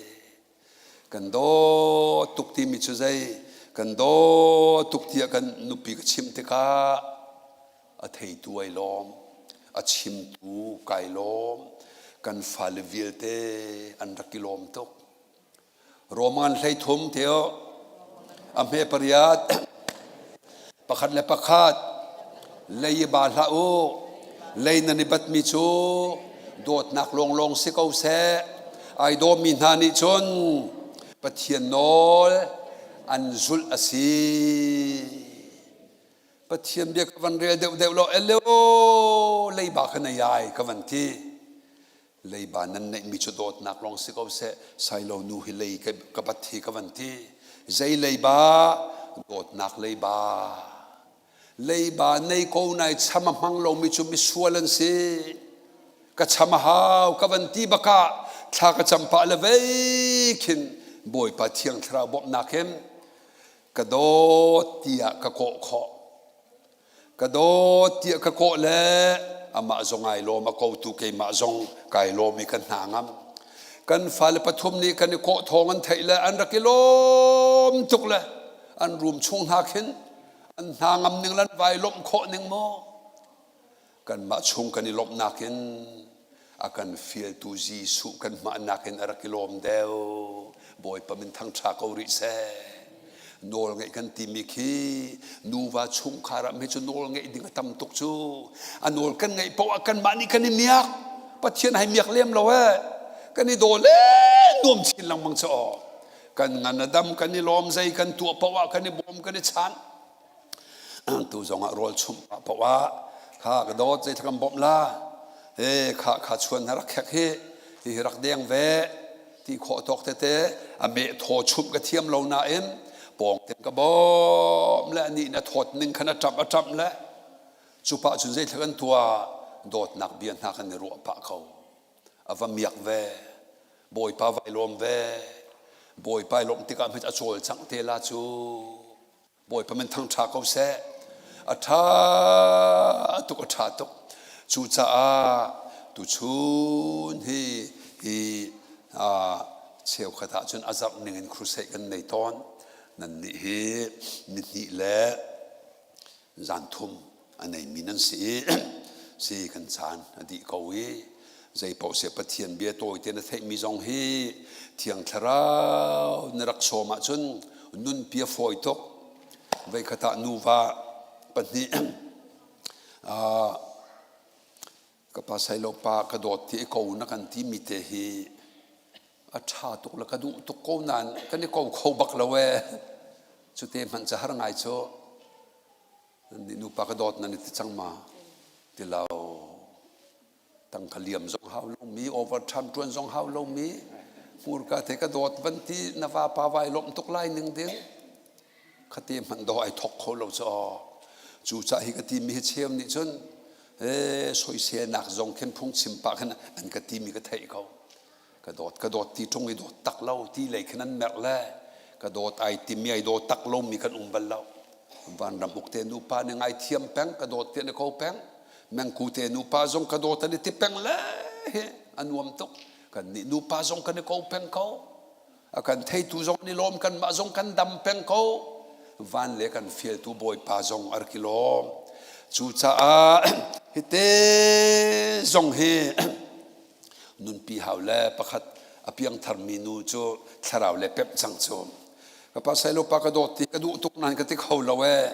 Kan dawt tuk timi cu zei? Kan dawt tuk tiah kan nupi ka chimh tikah a theitu ai lawm. A chimtu kai lawm. Kan fale vialte an rak i lawm tuk. Roman 13 teo a hme pariat pakhat le pakhat lei i ba hlah u lei nan i batmi cu dawtnak lawnglawng si ko seh ai dawmi hna nih cun Pathian nawl an zulh a si Pathian bia ka van rel deuhdeuh law elo leiba kha na iai ka van ti leiba nan neihmi cu dawtnak lawng si ko seh sailo nu hi lei ka bat hi ka van ti zei leiba dawtnak leiba leiba nei ko nai cham a hmang lomi cu misual an si ka cham a hau ka van ti bakah thla ka cam pah le vei khin Bawipa thiang thlarau bawmhnak hin ka dawt tiah ka kawh khawh ka dawt tiah ka kawh le amah zong ai lawm a kotu keimah zong kai lawm i kan hna ngam kan fale pathum nih kan i kawh thawng an theih le an rak i lawm tuk le an room chung hna khin an hna ngam ning lan vai lawmh khawh ning maw Kanmah chung kan i lawmhnak in a kan fialtu Jesuh kan hmahnak in a rak i lawm deuh. Bawipa min thangṭha ko rih seh. Nawl ngeih kan timi khi nuva chungkhar ah mi cu nawl ngeih ding a tam tuk cu. A nawl kan ngeih paoh ah kanmah nih kan i miak. Pathian hai miak lem lo eh. Kan i daw le nuam chin lengmang cu aw. Kan ngan a dam kan i lawm zei kan tuah paoh ah kan i bawm kan i chan. Tu zongah rawl chumh pah paoh ah kha ka dawt zei kan bawmh la he kha kha chuan na rak khek hi hi hi rak deng ve ti khawh tawk tete a meh thaw chumh ka thiam lo nain pawng te ka bawm le anih na thawt ning khan a ṭamh a ṭamh le cu pah cun zei thla kan tuah dawtnak bia hna kan i ruah pah ko a va miak ve bawipa vai lawm ve bawipa i lawmh tikah hmet a cawlcangh te la cu Bawipa min thangṭha ko seh. A ṭha tuk, a ṭha tuk. Cucaah tuchun hi hi cheukhat ahcun a zarh ning in crusade kan nei tawn. Nannih hi nihnih le zan thum a neimi nan si i si kan caan a dih ko i zeipaoh seh Pathian bia tawite na theihmi zong hi Thiang Thlarau na rak sawm ahcun nunpi a fawi tuk. Voikhat ah nuva pahnih ka pa Sailo pa ka dawt ti i ko na kan timi te hi a ṭha tuk le ka duh tuk ko nain kan i ko kho bak lo ee. Cute hmanh ca har ngai cu. Nannih nupa ka dawt nan i ti cang ma? Ti lo. Tangka liam zong hau lomi, overtime ṭuan zong hau lomi, hmurka te ka dawt van ti na vapa vai lawmh tuk lai ning ding. Khate hmanh daw ai thok kho lo cu aw. Cucah hi ka timi hi cheu nih cun ee soiselnak zong khin phungchim pah khin an ka timi ka theih ko. Ka dawt ka dawt ti ṭung i dawt tak lo ti lei khin an merh le ka dawt ai timi ai daw tak lomi kan um bal lo. Vanram uk te nupa nih ngai thiam peng ka dawt ti an i ko peng. Mengku te nupa zong ka dawt an i ti peng le hi a nuam tuk. Kan nih nupa zong kan i ko peng ko. A kan theitu zong an i lawm kanmah zong kan dam peng ko. Van le kan fialtu Bawipa zong a rak i lawm. Cucaah hite zong hi nunpi hau le pakhat a piangtharmi nu cu thlarau le pemh cang cu ka pa sailo pa ka dawt ti ka duh tuk nain ka ti kho lo ee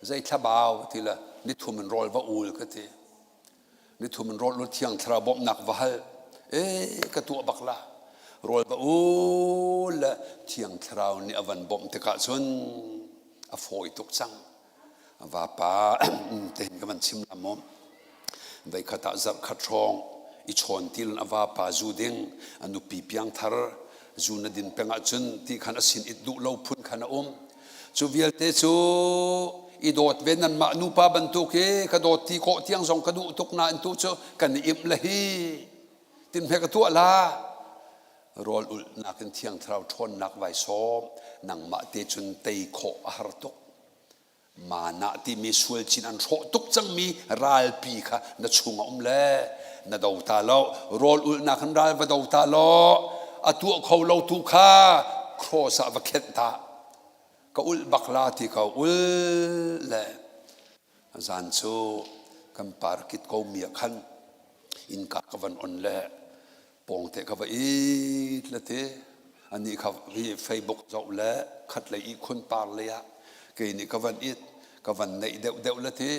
zei thlabau ti le nithum in rawl va ul ka ti nithum in rawl ul thiang thlarau bawmhnak va hal ee ka tuah bak la rawl va ul le thiang thlarau nih a van bawmh tikah cun a fawi tuk cang Vapa tein ka van chim la maw? Veikhat ah zarhkhat hrawng i chawn til a vapa zu ding a nupi piangthar zu na din peng ahcun ti khan a sin it duh lo phun khan a um. Cu vialte cu i dawt ve nanmah nupa bantuk hi ka dawt ti kawh tiang zong ka duh tuk nain tu cu kan i imh le hi tin hme ka tuah la rawl ulhnak in thiang thlarau ṭhawnnak vai sawm nangmah te cun tei khawh a har tuk Manah timi sual cin an hrawh tuk cangmi ralpi kha na chungah um le na do ta lo rawl ulhnak in ral va do ta law a tuah kho lo tu kha cross ah va khenh ta ka ulh bak la ti ko ul le zan cu. Kan parkit ko mi ah khan innka ka van on le pawngte ka va it le te anih kha hi Facebook zoh le khat lei ihkhun par lei ah kei nih ka van it ka van neih deuh deuh le ti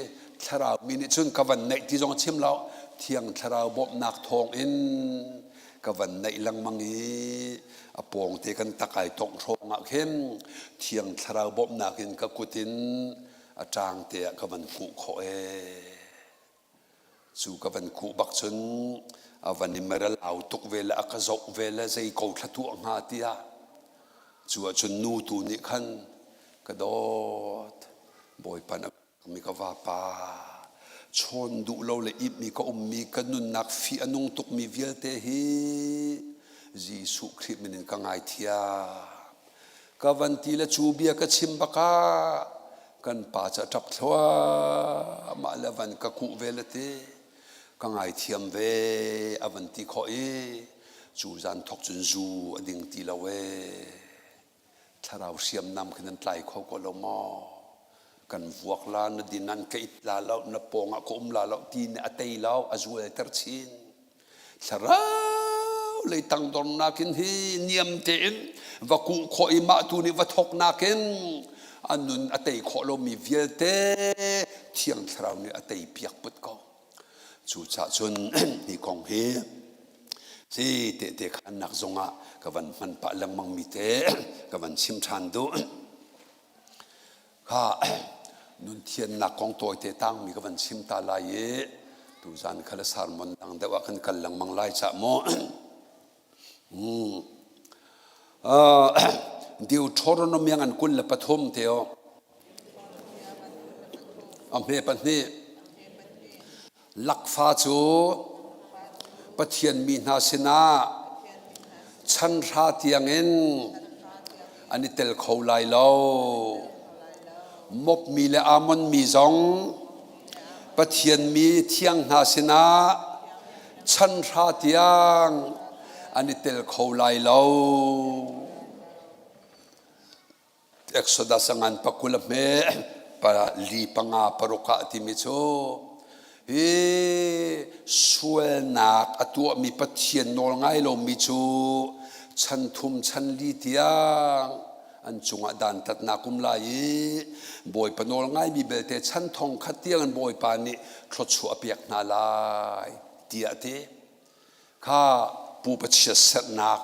thlarau mi nih cun ka van neih ti zong a chim lo. Thiang Thlarau bawmhnak thawng in ka van neih lengmang i a pawngte kan tak ai tongh hrawng ah khin Thiang Thlarau bawmhnak in ka kut in a ṭang te ah ka van kuh khawh ee. Cu ka van kuh bak cun a van i mer a lau tuk ve le a ka zoh ve le zei ko thla tuah hnga tiah cu ahcun nu tu nih khan ka dawt Bawipa na mi ka vapa chawn duh lo le ip mi ka ummi ka nunnak fih a nung tukmi vialte hi Jesuh Khrih min in ka ngaithiam. Ka van ti le cu bia ka chim bakah kan pa cu a ṭap thluahmah le van ka kuh ve le ti ka ngaithiam ve a van ti khawh i cu zan thawk cun zu a ding ti lo ee. Thlarau hriamnam khi nan tlai kho ko lo maw? Kan vuak la, na din an ka it la lo, na pawng ah ka um la lo ti nih a tei lo, a zualter chin. Thlarau lei tangdornak in hi niam tein va kuh khawh i mah tu nih va thawknak in a nun a tei khawh lomi vialte Thiang Thlarau nih a tei piak put ko. Cucaah cun hi kong hi si tehte khannak zongah ka van hman pah lengmang mi te ka van chim ṭhan duh. Kha nun thiannak kong tawite tangmi ka van chim ta lai i tuzan kha le sermon dang deuh ah kan kal lengmang lai cah mu. Deuteronomy ngan 23 te o. A hme pahnih. Lakfa cu Pathian mi hna sinah chanhra tiangin an i tel kho lai lo. Mop mi le Ammon mi zong Pathian mi thiang hna sinah chanhra tiang an i tel kho lai lo. Exodus a ngan pakul a hme li panga paruk ah timi cu hi sualnak a tuahmi Pathian nawl ngai lomi cu chan thum chan li tiang an cungah dantatnak um lai i Bawipa nawl ngaimi belte chan thong khat tiang in Bawipa nih thluachuah a pek hna lai tiah a ti. Kha pupa chiatserhnak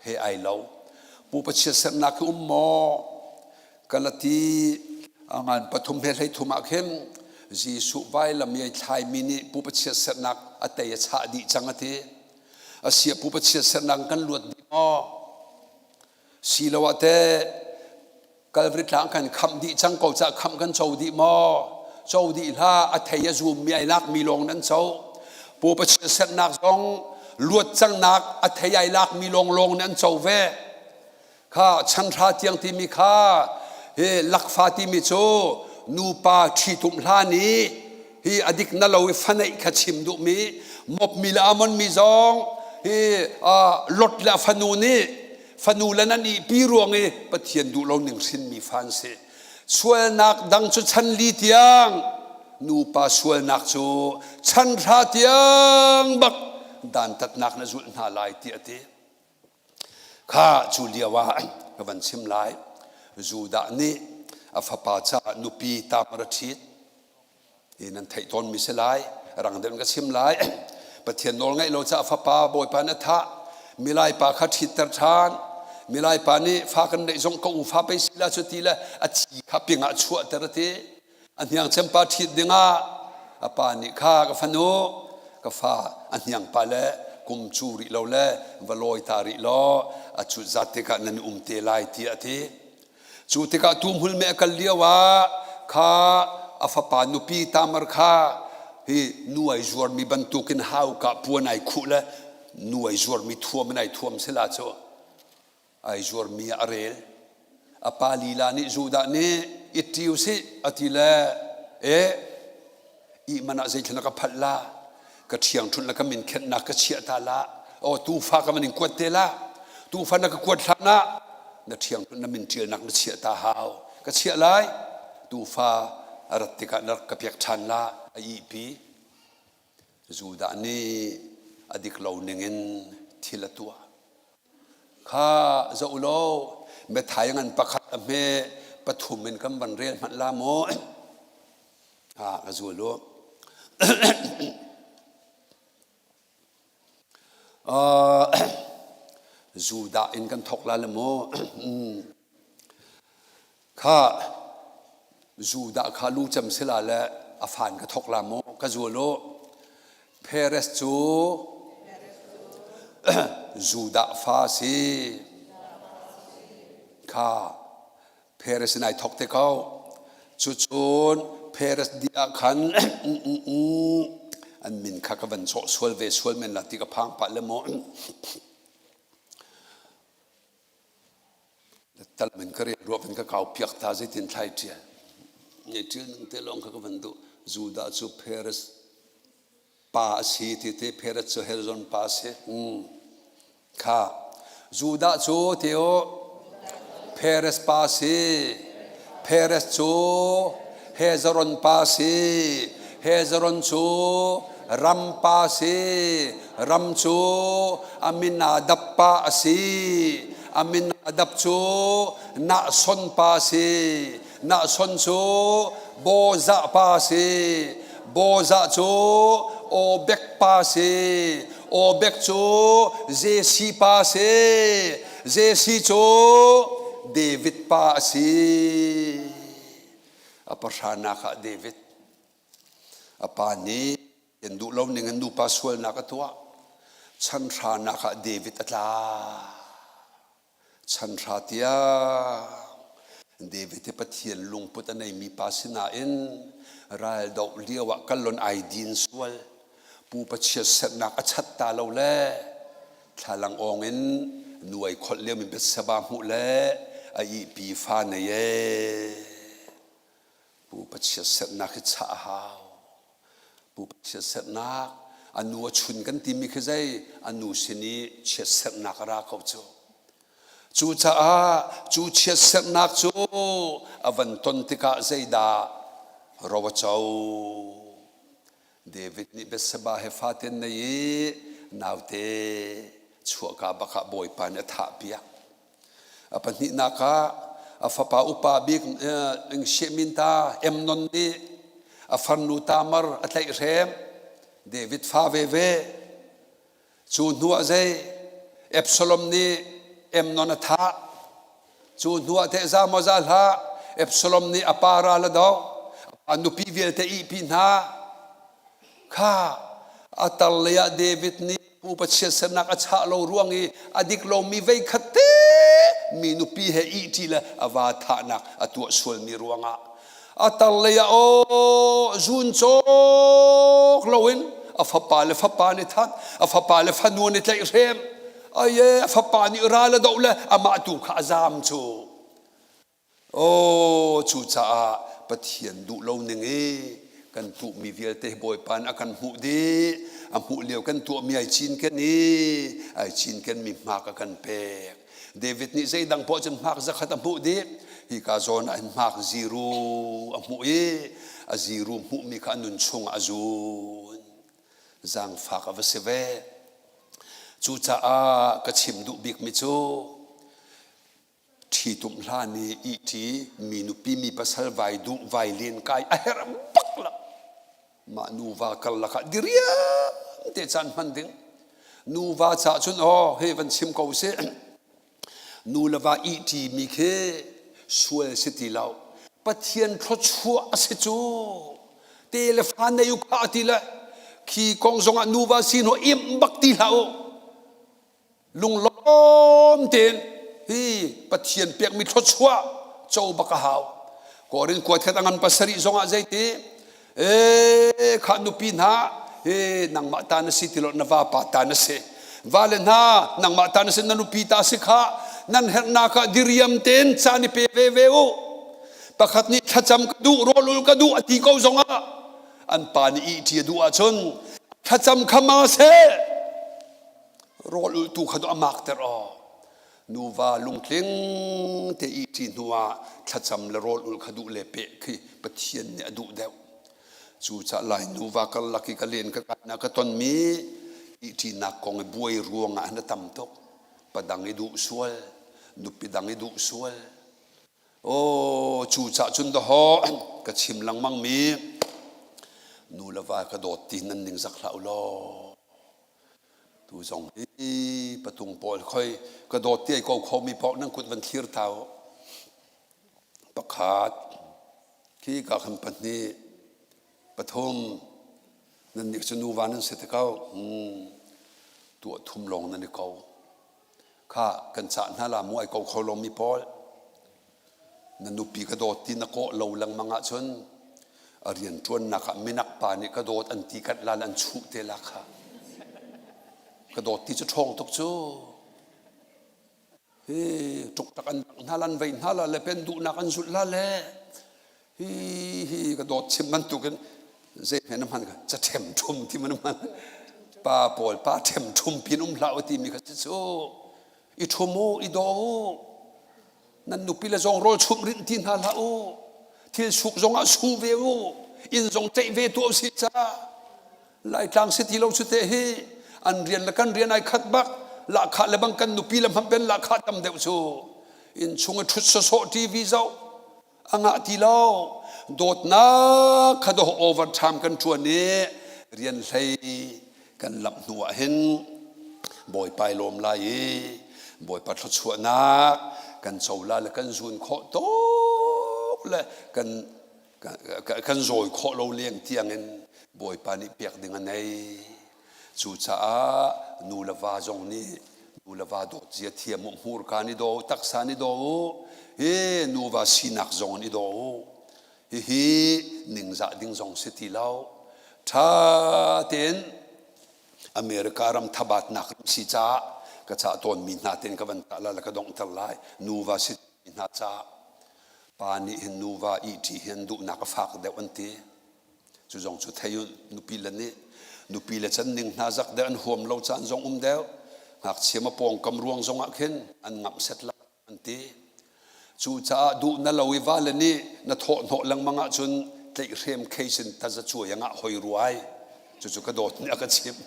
he ai lo. Pupa chiatserhnak hi um maw? Galati ngan pathum he 13 ah khin Jesuh vailam i ai thlaimi nih pupa chiatserhnak a tei a chah dih cang a ti. Asiah pupa chiatserhnak kan luat dih maw? Siloah teh Calvary tlang kan khamh dih cang ko cah khamh kan co dih maw? Co dih hlah, a thei a zummi ai lakmi lawng nan co. Pupa chiatserhnak zong luat cangnak a thei ai lakmi lawnglawng nih an co ve. Kha chanhra tiang timi kha hi lakfa timi cu nupa ṭhitumh hlan i hi a dik na lo i faneih kha chim duhmi mopmi le amonmi zong hi Lot le a fanu nih fanu le nan ihpi ruang i Pathian duh lo ning hrinmi fa an si. Sualnak dang cu chan li tiang nupa sualnak cu chan hra tiang bak dantatnak na zulh hna lai ti a ti. Kha cu lio ah ka van chim lai. Judah nih a fapa caah nupi Tamar a ṭhit. Hi nan theih tawnmi si lai. Rang deuh in ka chim lai. Pathian nawl ngaih lo caah fapa Bawipa nih a thah. Milai pa kha ṭhitter ṭhan. Milai pa nih fa kan neih zong ka u fa pei si la cu ti le a thi kha ping ah chuahter a ti. A hniang cempa ṭhit dingah a pa nih kha ka fanu ka fa a hniang pa le kum cu rih lo le va lawi ta rih law a cut zat tikah nan i um te lai tiah a ti. Cu tikah tuuhmul meh a kal lio ah kha a fapa nupi Tamar kha hi nu ai zuarmi bantukin hauka puan ai khuh le nu ai zuarmi thuam in ai thuam sila cu ai zuarmi ah a rel. A pa lila nih Judah nih i ṭi usih a ti le e ihman ah zeithil na ka phalh la ka ṭhiangṭhunh le ka min khenhnak ka chiah ta la aw tuufa ka man in kuat te la tuufa na ka kuat hlan ah na ṭhiangṭhunh na min ṭialnak na chiah ta hau ka chiah lai tuufa a rat tikah na rak ka pek ṭhan la a ihpi. Judah nih a dik lo ningin thil a tuah. Kha zoh law biathai ngan pakhat a hme pathum in kan van rel hmanh la maw? Ah, ka zul u. Judah in kan thawk la le maw? Kha Judah kha lu cem sila le a fan ka thawk la maw? Ka zul u. Peres cu Judah fa si. Kha Peres in ai thawk te ko. Cucun Peres dih ah khan an min kha ka van sawh sual ve sual men la ti ka phang pah le maw. Tal min ka rel ruak in ka kau piak ta zeitin thlai ṭial. Nge ṭial ning te lawng kha ka van duh. Judah cu Peres pa a si ti te Perez cu Hezron pa a si. Kha Judah cu teo Perez pa a si. Perez cu Hezron pa a si. Hezron cu Ram pa a si. Ram cu Aminadab pa a si. Aminadab cu Nahson pa a si. Nahson cu Bozah pa a si. Bozah cu Obek pa si. Obek cu Jesse pa si. Jesse cu David pa a si. A pahranak ah David. A pa nih an duh lo ning in nupa sualnak a tuah. Chan hranak ah David a tla. Chan hra tiang David hi Pathian lungput a neimi pa sinain raldoh lio ah kallon ai din sual. Pupa chiatserhnak a chat ta lo le thlalang awng in nuai kholh liomi Bethseba hmuh le a ihpi fa nei ee. Pupa chiatserhnak hi chah a hau. Pupa chiatserhnak a nu a chun kan timi khi zei a nu sin i chiatserhnak a ra ko cu. Cucaah cu chiatserhnak cu a van ton tikah zeidah ro a co. David nih Bethseba he faten nei i naute chuahka bak ah Bawipa nih a thahpiak. A pahnihnak ah a fapa upa bik Shemin ta Amnon nih a farnu Tamar a tlaihhrem. David fa veve. Cu hnuah zei Absalom nih Amnon a thah. Cu hnuah teh za maw za hlah Absalom nih a pa ral a doh. A nupi vialte ihpi hna. Kha a tar lei ah David nih pupa chiatsernak a chah lo ruang i a dik lomi vei khat te mi nupi he ihṭi le a va thahnak a tuah sualmi ruangah a tar lei ah aw zun cawk loin a fapa le fapa nih that a fapa le fanu nih tlaihhrem aye a fapa nih ral a doh le amah tu kha a zaam cu Aw cucaah Pathian duh lo ning i kan tuhmi vialte hi Bawipa nih a kan hmuh dih. A hmuh lio kan tuahmi ai cinken i ai cinkenmi hmak a kan pek. David nih zeidang poah cun hmak zakhat a hmuh dih. Hika zawn ah hin hmak ziru a hmuh i a ziru hmuhmi kha a nun chungah a zun. Zaangfak a va si ve. Cucaah ka chim duh bikmi cu Ṭhitumh hlan i ihṭi mi nupi mi pasal vai duh vai len kai a herh bak lo. Mah nuva karlak ah diriam te caan hman ding. Nuva caah cun aw hei van chim ko sih. Nu le va ihṭi mi khi sual si ti lo. Pathian thluachuah a si cu. Te le fa nei u kha ti le khi kong zongah nuva si hnu imh bak ti hlah u. Lunglawm tein hi Pathian pekmi thluachuah co bak a hau. Korin kuat khat a ngan pasarih zongah zeiti e kha nupi hna he nangmah ta na si ti lo na vapa ta na si vale hna nangmah ta na si na nupi ta si kha nan herhnak ah diriam tein caan i pe ve ve u pakhat nih thlacam ka duh rawlul ka duh a ti ko zongah an pa nih ihṭi a duh ahcun thlacam kha ma seh Rawl ulhtu kha a makter aw. Nuva lungtling te ihṭi hnu ah thlacam le rawl ulh kha duh le peh khi Pathian nih a duh deuh. Cucaah Lai nuva karlak i ka len ka kainak ka tonmi ihṭinak kong i buai ruangah hin a tam tuk. Padang i duh sual, nupi dang i duh sual. Aw, cucaah cun dawhaw ka chim lengmang mi nu le va ka dawt ti nan ningzak hlah u law. Tu zong hi patung pawl khoi ka dawt ti ai ko khomi paoh nan kut van thlir ta u. Pakhat, khi ka khan pahnih, pathum, nan nih cu nuva nan si te ko. Tuah thum lawng nan i ko. Kha kan cah hna la mu ai ko kho lomi pawl. Na nupi ka dawt ti na kawh lo lengmang ahcun a rianṭuannak ah minak pa nih ka dawt an ti kat lal an chuh te la kha. Ka dawt ti cu ṭhawng tuk cu. Hi ṭuktak an dangh hna la an vei hna la le pen duhnak an zulh la le hi hi ka dawt chim bantukin zei hme na hman ka ca ṭhem ṭhum ti man hman pa pawl pa ṭhem ṭhum pin um hlah u timi kha cu i ṭhum u i daw u nan nupi le zong rawl chumh rinh ti hna hlah u thil suk zong ah su ve u inn zong ceih ve tuah usih ca Laitlang si ti lo cu te hi an rian le kan rian ai khat bak lahkhah le bang kan nupi le hmanh pen lahkhah tam deuh cu inn chung i ṭhut sawsawh TV zoh a ngah ti lo dawtnak kha doh overtime kan ṭuan i rian hlei kan lamh hnu ah hin Bawipa i lawm lai i Bawipa thluachuahnak kan co la le kan zun khawh tuk le kan kan zawi khawh lo leng tiangin Bawipa nih pek ding a nei. Cucaah nu le va zong nih nu le va dawt zia thiam u, hmurka nih daw u, taksa nih daw u, hi nuva sinak zong in i daw u. Hihi ningzah ding zong si ti lo. Ṭha tein America ram thabatnak ram si caah ka cah tawnmi hna tein ka van tah la le ka donghter lai. Nuva si hna caah Pa nih hin nuva ihṭi hi an duhnak a fak deuh an ti. Cu zong cu thei u nupi le nih nupi le can ning hna zak deuh an huam lo caan zong um deuh. Ngakchia ma pawngkam ruang zong ah khin an ngamh set lo an ti. Cucaah duh na lo i vale nih na thawh hnawh lengmang ahcun tlaihhrem case in taza cuai a ngah hoi ruai. Cucu ka dawt nih a ka chimh.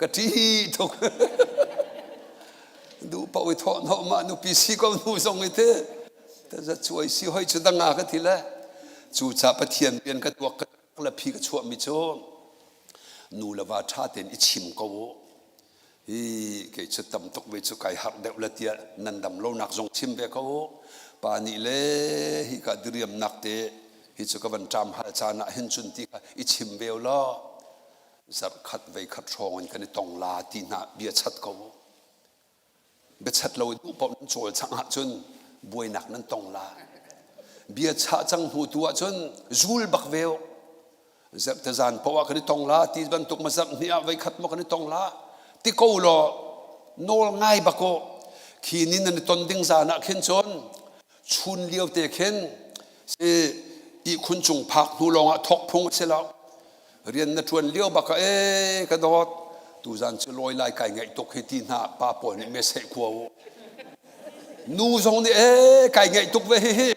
Ka ṭih tuk. Duh paoh i thawh hnawh mah nupi si ko hnu zong i ti. Tazacuai si hoi cu danga ka ti le cucaah Pathian rian ka tuak ka le phi ka chuahmi cu nu le va ṭha tein i chim ko u. Hi kei cu tam tuk ve cu kai harh deuh le tiah nan dam lonak zong chim ve ko u. Pa nih le hi ka diriamnak te hi cu ka van ṭam hal caan ah hin cun ti kha i chim ve u law zarh khat vei khat hrawng in kan i tong la ti hna bia chat ko u. Biachat lo i duh paoh nan cawlcangh ahcun buainak nan tong lai. Bia chah cang hnu tu ahcun zul bak ve u. Zarhte zan paoh ah kan i tong la ti bantuk ma zarh hnih ah voikhat maw kan i tong la ti ko law nawl ngai bak u. Khi ni nan i ton ding zan ah khin cun chun lio te khin si ihkhun cung phak hnu lawng ah thawk phung a si lo. Rian na ṭuan lio bak ah ee ka dawt tuzan cu lawi lai kai ngaih tuk hi ti hna pa pawl nih meseh khua u. Nu zong nih ee kai ngaih tuk ve hihi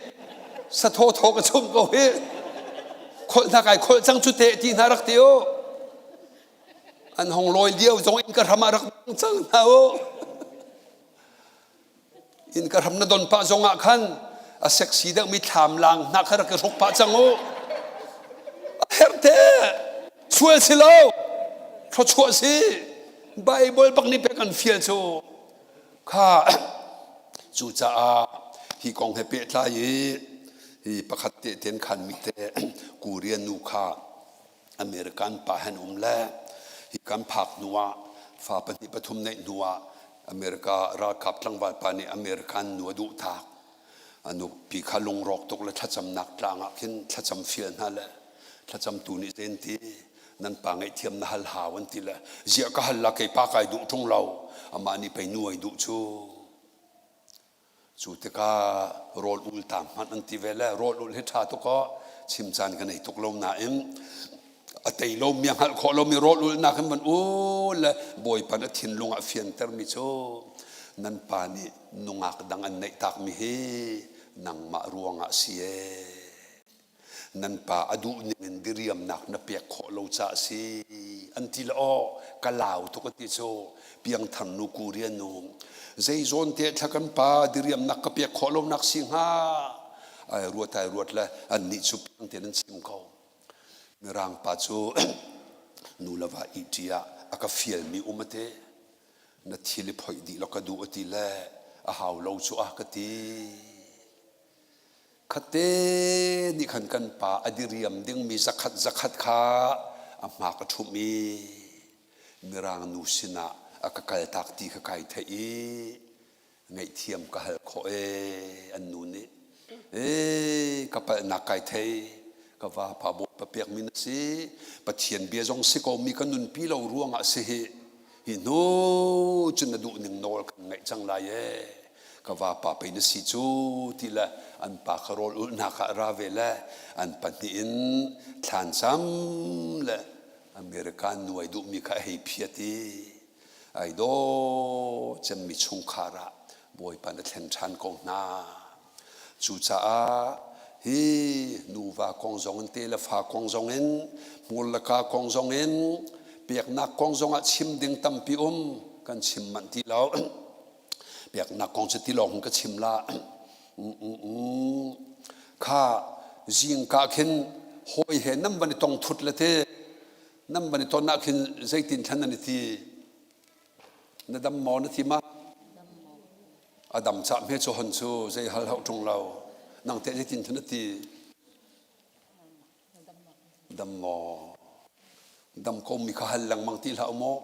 sathaw thaw ka chum ko hi kholh hna kai kholh cang cu teh ti hna rak ti u. An hong lawi lio zong in ka hram ah rak cang hna u. Inn ka hram na don pah zong ah khan a sexy deuhmi thlam lang hna kha rak i hruk pah cang u. A herh te. Sual si lo. Thluachuah si. Bible bak nih pek an fial cu. Kha cucaah hi kong he pehtlai i hi pakhat te ten khan mi te Korean nu kha American pa hen um le hi kan phak hnu ah fa pahnih pathum neih hnu ah America ralkap tlangval pa nih American nu a duh tak. A nupi kha lungrawk tuk le thlacamnak tlang ah khin thlacam fial hna le thlacamtu nih zen ti nan pa ngaihthiam na hal hau an ti le ziah ka hal la kei pa kai duh ṭung lo amah nih pei nu ai duh cu Cu tikah rawl ul ta hmanh an ti ve le rawl ul hi ṭha tuk aw chim caan ka nei tuk lo nain a tei lomi a hngalh khawh lomi rawl ulnak in van ul le Bawipa na thinlung ah fiantermi cu nan pa nih nungak dang an neih takmi hi nangmah ruangah si ee. Nan pa a duh ning in diriamnak na pek khawh lo caah a si an ti le aw ka lau tuk a ti cu piangthar nu Korean nu zei zawn te thla kan pa diriamnak ka pek khawh lonak si hnga ai ruat ai ruat le an nih cu piang te nan chim ko mirang pa cu nu le va iti ah a ka fialmi um ate na thil i phoih dih lo ka duh ati le a hau lo cu a ka ti Khatte nih khan kan pa a diriam dingmi zakhat zakhat kha a hma ka ṭhumh i Mirang nu sinah a ka kaltak ti kha kai theih i ngaihthiam ka hal khawh ee an nu nih. Ee ka palhnak kai thei ka vapa Bawipa pekmi na si Pathian bia zong si ko mi ka nunpi lo ruangah si hi hi hnu cun na duh ning nawl kan ngaih cang lai ee ka vapa pei na si cu ti le an pa kha rawl ulhnak ah ra ve le an pahnih in thlancam le American nu ai duhmi kha a hei phiat i ai daw cemmi chungkhar ah Bawipa na thlen ṭhan ko hna. Cucaah hi nuva kong zong in te le fa kong zong in hmur le ka kong zong in peknak kong zong ah chim ding tampi um kan chim manh ti lo. Peknak kong cu ti lawng ka chim la. Kha zingka khin hawi he nan van i tong thut le te nan van i ton ah khin zeitin thlan nan i ti na dam maw na ti ma a dam cah hme cu hon cu zei hal hau ṭung lo nang teh zeitin thlan na ti Dam maw? Dam ko mi kha hal lengmang ti hlah u maw?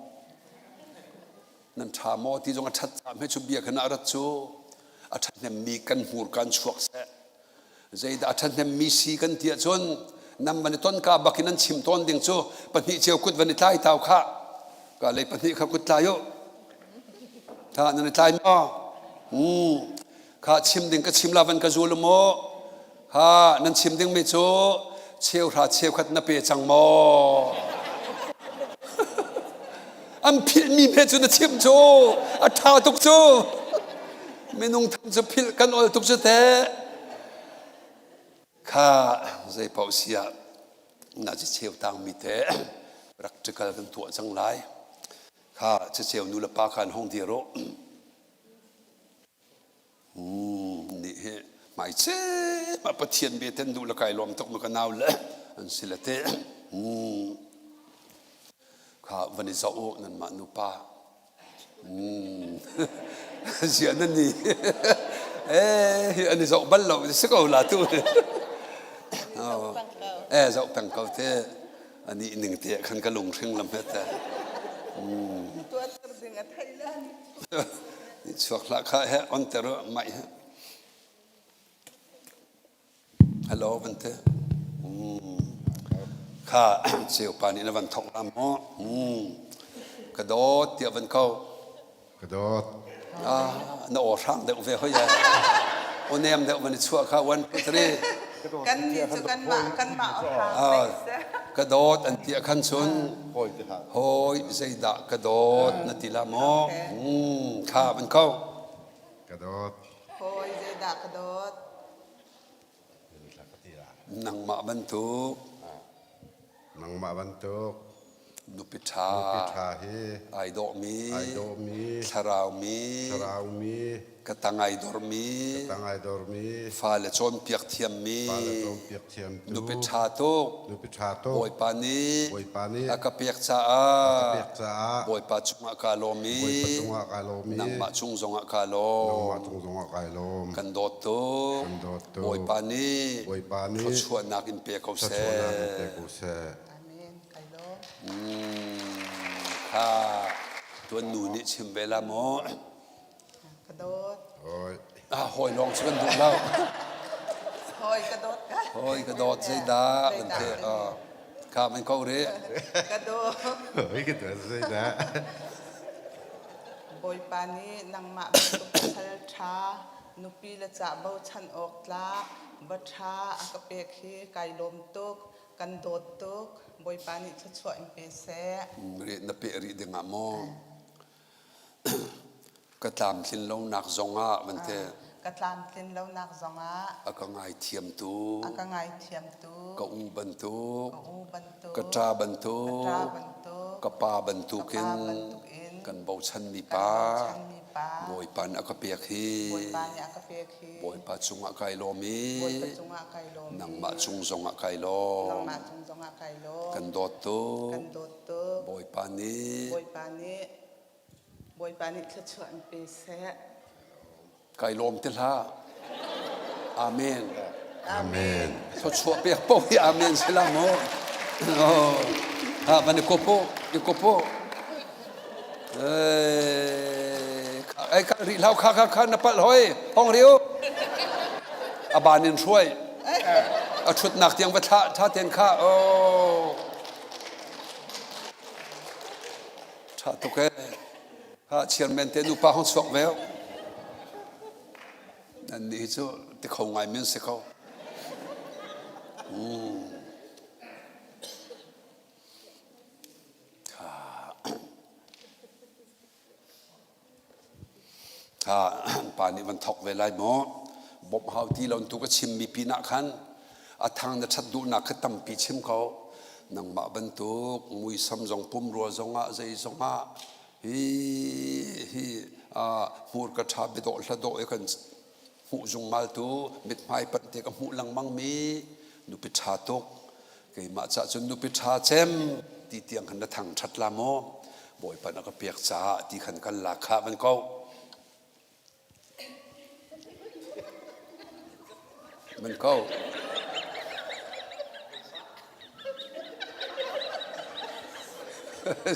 Nan ṭha maw ti zong a ṭhat caah hme cu bia khan a rat cu a ṭhahnemmi kan hmurka in chuak seh. Zeidah a ṭhahnemmi si kan ti ahcun nan van i ton ka bak in nan chim tawn ding cu pahnih cio kut van i tlai tau khah. Ka lei pahnih kha kut tlai u. Tha nan i tlai maw? Hmm. Kha chim ding ka chim la van ka zul maw? Ha, nan chim dingmi cu cheuhra cheukhat na pe cang maw? An philhmi hme cu na chim cu a ṭha tuk cu. Minung tham cu philh kan ol tuk cu teh. Kha zei paoh si ah na ci cheu tangmi te practical kan tuah cang lai. Kha caceu nu le pa kha an hong dir u. Nih hi hmaice ma Pathian bia ten duh le kai lawm tuk ma ka nau le an si le te kha van i zoh u nanmah nupa zia nan ni eh hi an i zoh bal lo si ko la tu eh zoh peng ko te ani ning te khan ka lung hring lam he te Tuah ding a thei lan. Chuak hlah kha he on ter mai he. Hello van te. Kha ceu pa nih na van thok la maw? Ka dawt tiah van ko. Ka dawt. Ah, na aw hrang deuh ve hoi ya. Aw nem deuh van i chuah kha 1 2 3. Kan nih cu kanmah kanmah aw hrang Ka dawt an ti khan cun hawi zeidah ka dawt na ti la maw? Kha van ko. Ka dawt. Hawi zeidah ka dawt. Nangmah bantuk. Nangmah bantuk. Nupi ṭha. Nupi ṭha hi. Ai dawhmi. Ai dawhmi. Thlaraumi. Thlaraumi. Ka tang ai dormi. Ka tang ai dormi. Fale cawnpiak thiammi. Fale cawnpiak thiamtu. Nupi ṭha tuk. Nupi ṭha tuk. Bawipa nih. Bawipa nih. A ka pek caah. A ka pek caah. Bawipa cungah kaa lawm i. Bawipa cungah kaa lawm i. Nangmah cung zongah kaa lawm. Nangmah cung zongah kai lawm. Kan dawt tuk. Kan dawt tuk. Bawipa nih. Bawipa nih. Thluachuahnak in pe ko seh. Thluachuahnak in pe ko seh. Amen. Kai lawm. Kha tuan nu nih chim ve la maw? Ka dawt. Hawi. Ah, hawi lawng cu kan duh lo. Hawi ka dawt. Hawi ka dawt zeidah kan ti. Kha man ko rih. Ka dawt. Hawi ka dawt zeidah. Bawipa nih nangmah bantuk pasal ṭha, nupi le cah bochan awk tlak, va ṭha a ka pek hi kai lawm tuk, kan dawt tuk. Bawipa nih thluachuah in pe seh. Rih na peh rih ding ah maw? Ka tlamtlin lonak zongah van ti. Ka tlamtlin lonak zongah a ka ngaithiamtu a ka ngaithiamtu ka u bantuk ka u bantuk ka ṭa ka ṭa bantuk bantuk ka pa ka bantukin pa bantukin kan bochanmi kan pa bochanmi pa Bawipa nih a ka pek hi Bawipa nih a ka pek hi Bawipa cungah kai lawm i Bawipa cungah kai lawm i nangmah cung zongah kai lawm nangmah cung zongah kai lawm kan dawt tuk kan dawt tuk Bawipa nih Bawipa nih Bawipa nih thluachuah in pe seh. Kai lawm te hlah. Amen. Amen. Thluachuah pek paoh hi amen si la maw? Oh. Ha van i kopo, i kopo. Eh, ai ka ri hlau kha kha kha na palh hoi. Hong riu. A ban in hruai. A thutnak tiang va thla tha ten kha. Oh. Tha tuk e. Ha chairman te nupa hong chuak ve. Nan nih cu ti kho ngai men si ko. Mm. Ha pa nih van thok ve lai maw? Bawmh hau ti lo tu ka chimmi pinah khan a thang na ṭhat duhnak kha tampi chim ko. Nangmah bantuk muisam zong pumrua zongah zei zongah hi hi hmurka ṭha biadawh hladawh i kan hmuh zungmal tu mithmai panh te ka hmuh lengmang mi nupi ṭha tuk keimah cah cun nupi ṭha cem ti tiang khan na thang ṭhat la maw Bawipa na ka pek caah ti khan kan la khah van ko van ko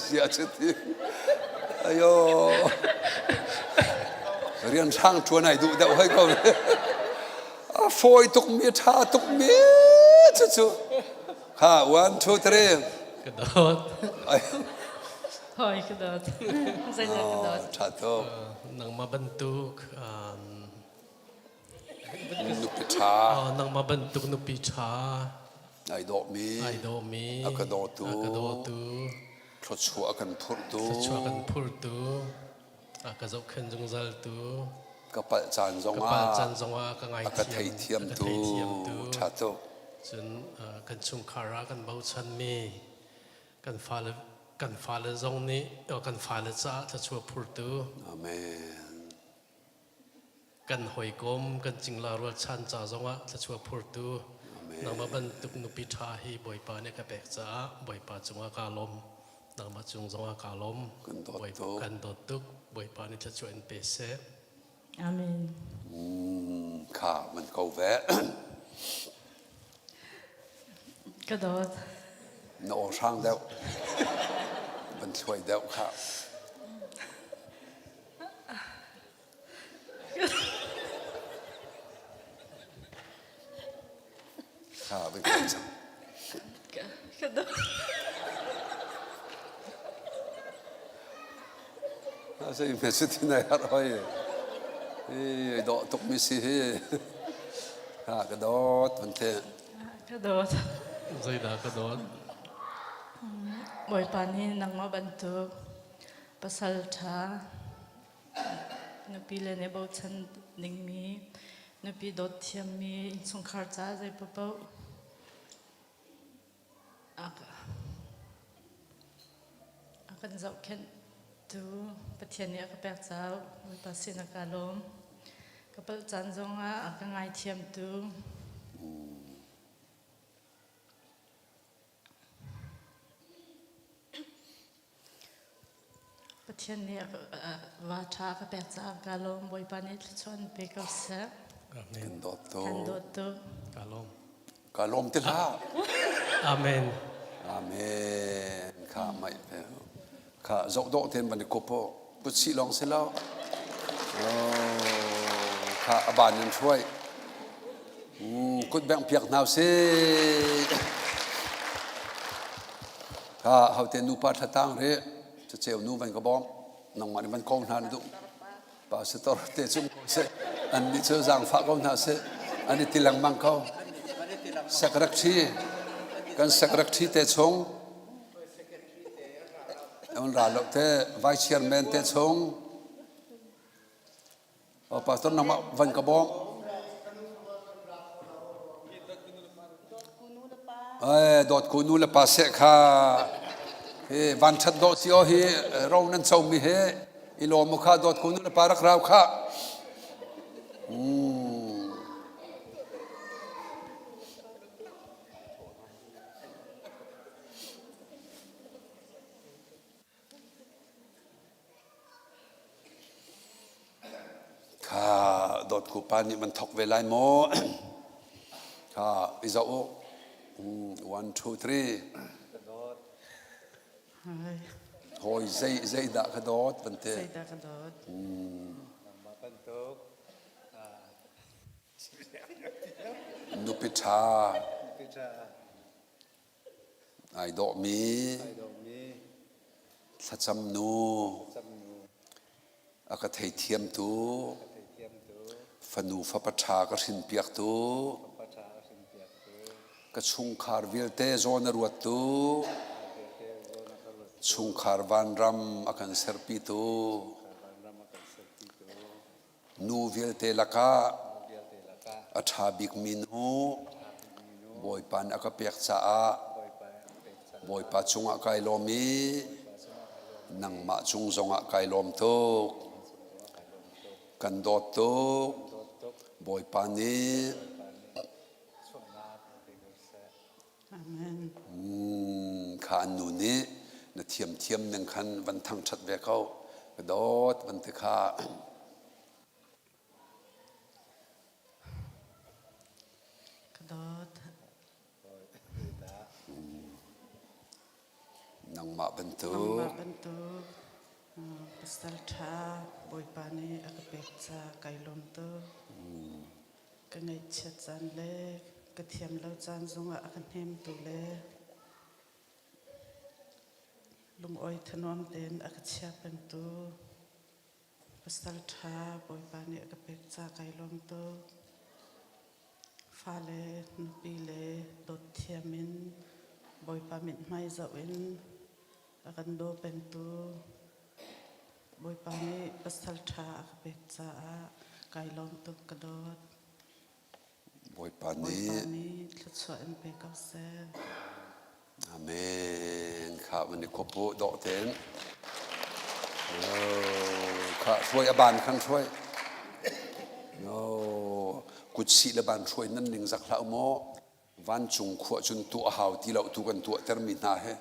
Sia cuti. Ayo. Rian hrang ṭuan ai duh deuh hoi ko. A fawi tuk mi, ṭha tuk mi cucu. Ha, one, two, three. Ka dawt. Ai. Hoi ka dawt. Zeidah ka dawt. Ṭha tuk. Nangmah bantuk Nupi ṭha. Nangmah bantuk nupi ṭha. Ai dawhmi. Ai dawhmi. A ka dawtu. A ka dawtu. Thluachuah a kan phurhtu. Thluachuah a kan phurtu. A ka zohkhenh zungzaltu. Ka palh caan zongah. Ka palh caan zongah ka ngaithiam. A ka theithiamtu. A ka theithiamtu. Ṭha tuk. Cun kan chungkhar ah kan bochanmi kan fale kan fale zong nih kan fale caah thluachuah phurtu. Amen. Kan hawikom kan cingla rualchan ca zongah thluachuah phurtu nangmah bantuk nupi ṭha hi Bawipa nih ka pek caah Bawipa cungah kaa lawm. Nangmah cung zongah kaa lawm. Kan dawt tuk. Kan dawt tuk. Bawipa nih thluachuah in pe seh. Amen. Kha man ko ve. Ka dawt. Na aw hrang deuh. Van thluai deuh kha. Kha van kai cang. Ka dawt. Sei me si ti nai har hoi. Hi dawh tuk mi si hi. Ha ka dawt van te. Ka dawt. Zeidah ka dawt? Bawipa nih nangmah bantuk Pasal ṭha, nupi le nih bochan dingmi, nupi dawt thiammi, innchungkhar caah zei paohpaoh a kan zohkhenhtu Pathian nih a ka pek caah Bawipa sin ah kaa lawm. Ka palh caan zongah a ka ngaithiamtu. Pathian nih va ṭha a ka pek caah kaa lawm. Bawipa nih thluachuah in pe ko seh. Amen. Kan dawt tuk. Kan dawt tuk. Kaa lawm. Kaa lawm ti hlah. Amen. Amen. Kha mai pe. Kha zoh dawh ten van i kup u. Put si lawng si lo. Oh, kha a ban in hruai. Kut bengh piak hna usih. Kha hote nupa thlatang ri caceu nu van ka bawm nangmah nih van ko hna na duh pastor te cung ko seh an nih cu zaangfah ko hna seh an i ti lengmang ko secretary kan secretary te chung an ra lo te vice chairman te chung. Pastor nangmah van ka bawm. Eh, dawt ku nu le pa seh kha hi van ṭhat dawh cio hi ro nan co mi hi i lawm mu kha dawt ku nu le pa rak rau kha. Mm. Kha dawtku pa nih man thok ve lai maw? Kha i zoh u. One, two, three. Hawi zei zei dah ka dawt van ti. Zei dah ka dawt. Nupi ṭha. Ai dawhmi thlacam nu a ka theithiamtu fanu fapa ṭha ka hrinpiaktu ka chungkhar vialte zawn a ruattu chungkhar vanram a kan serpitu Nu vialte lakah a ṭha bikmi nu Bawipa nih a ka pek caah Bawipa cungah kai lawm i nangmah cung zongah kai lawm tuk. Kan dawt tuk. Bawipa nih Amen. Kha an nu nih na thiamthiam ning khan van thangṭhat ve ko. Ka dawt van ti kha. Ka dawt. Nangmah bantuk. Nangmah bantuk pasal ṭha Bawipa nih a ka pek ca kai lawm tuk. Ka ngaihchiat caan le ka thiam lo caan zongah a ka hnemtu le lungawi thanuam tein a ka chia pengtu pasal ṭha Bawipa nih a ka pek ca kai lawm tuk. Fale, nupi le dawt thiam in Bawipa mithmai zoh in a kan daw pengtu Bawipa nih pasal ṭha a ka pek caah kai lawm tuk ka dawt. Bawipa nih Bawipa nih thluachuah in pe ko seh. Amen. Kha van i khuap u dawh tein. Kha hruai a ban khan hruai. No kut sih le ban hruai nan ning zak hlah u maw. Vancung khua cun tuah a hau ti lo tu kan tuahtermi hna he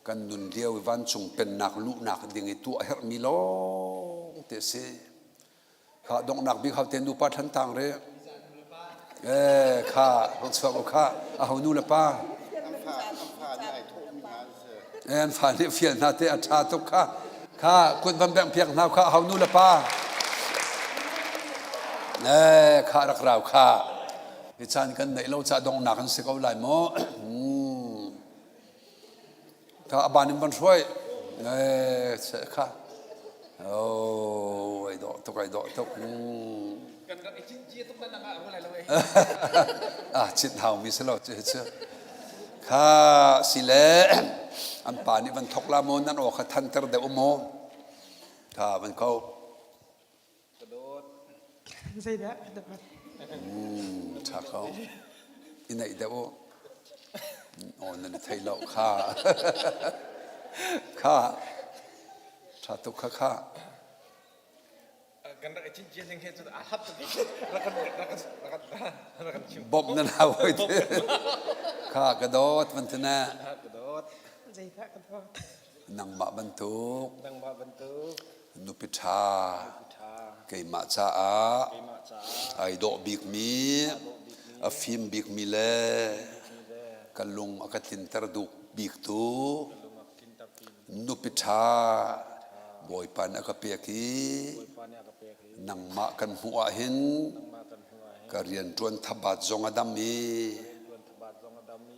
kan nun lio i vancung pennak luhnak ding i tuah herhmi lawng te si. Kha donghnak bik hau te nupa thlan tang re. Eh kha hong chuak u kha a ho nu le pa. Eh an fa nih fial hna te a tha tuk kha. Kha kut van bengh piak hna kha ho nu le pa. Eh kha rak rau kha. Hi caan kan neih lo ca donghnak an si ko lai maw? Kha a ban in van hruai. Eh, kha. Oh, ai dawh tuk, ai dawh tuk. Kan rak i cit cia tuk nan ah rual lai lo eh. Ah, cit hau mi si lo cu cu. Kha si le an pa nih van thok la maw nan aw kha thanter deuh maw? Kha van ko. Zeidah ka dapat? Ṭha ko. I naih deuh u. Aw nan i thei lo kha. Kha. Ṭha tuk kha kha. Kan rak i cincia ning he cun aa hlat tuk rak kan rak kan rak kan chim. Bawmh nan hau hoi te. Kha ka dawt van ti na. Ka dawt. Zeidah ka dawt? Nangmah bantuk. Nangmah bantuk. Nupi ṭha keimah caah ai dawh bikmi, a fim bikmi le ka lung a ka tlinter duh biktu nupi ṭha Bawipa nih a ka pek i nangmah kan hmuh ahhin ka rianṭuan thabat zong a dam i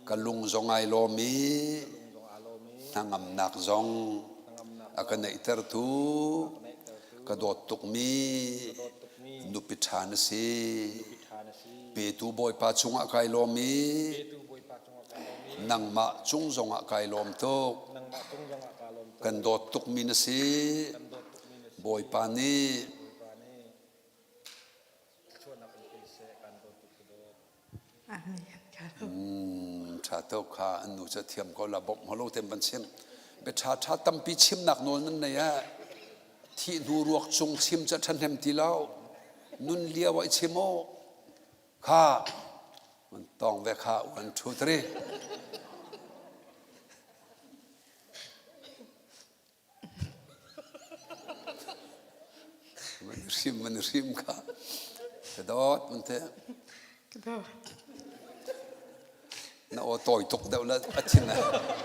ka lung zong ai lawm i hnangamnak zong a ka neihtertu ka dawt tukmi nupi ṭha na si. Petu Bawipa cungah kai lawm i nangmah cung zongah kai lawm tuk. Kan dawt tukmi na si. Bawipa nih. Amen. Ka lawm. Ṭha tuk kha an nu cu thiam ko la bawmh holo tem van chim. Bia ṭha ṭha tampi chimnak nawl nan nei ah thih hnu ruak cung chim cu ṭhahnem ti lo. Nun lio ah i chim u. Kha man tong ve kha 1 2 3. Man hrim man hrim kha ka dawt man te. Ka dawt. Na aw tawi tuk deuh la a thin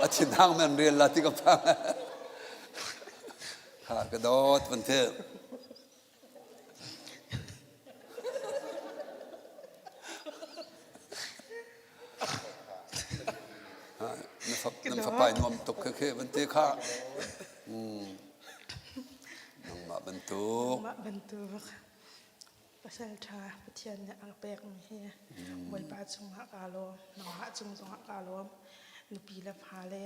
a thin hang men rel la ti ka phang. Kha ka dawt man te. Nan fapa nuam tuk khi khi van ti kha. Nangmah bantuk. Nangmah bantuk. Pasal ṭha Pathian nih a pekmi hi Bawipa cungah kaa lawm. Nangmah cung zongah kaa lawm. Nupi le fale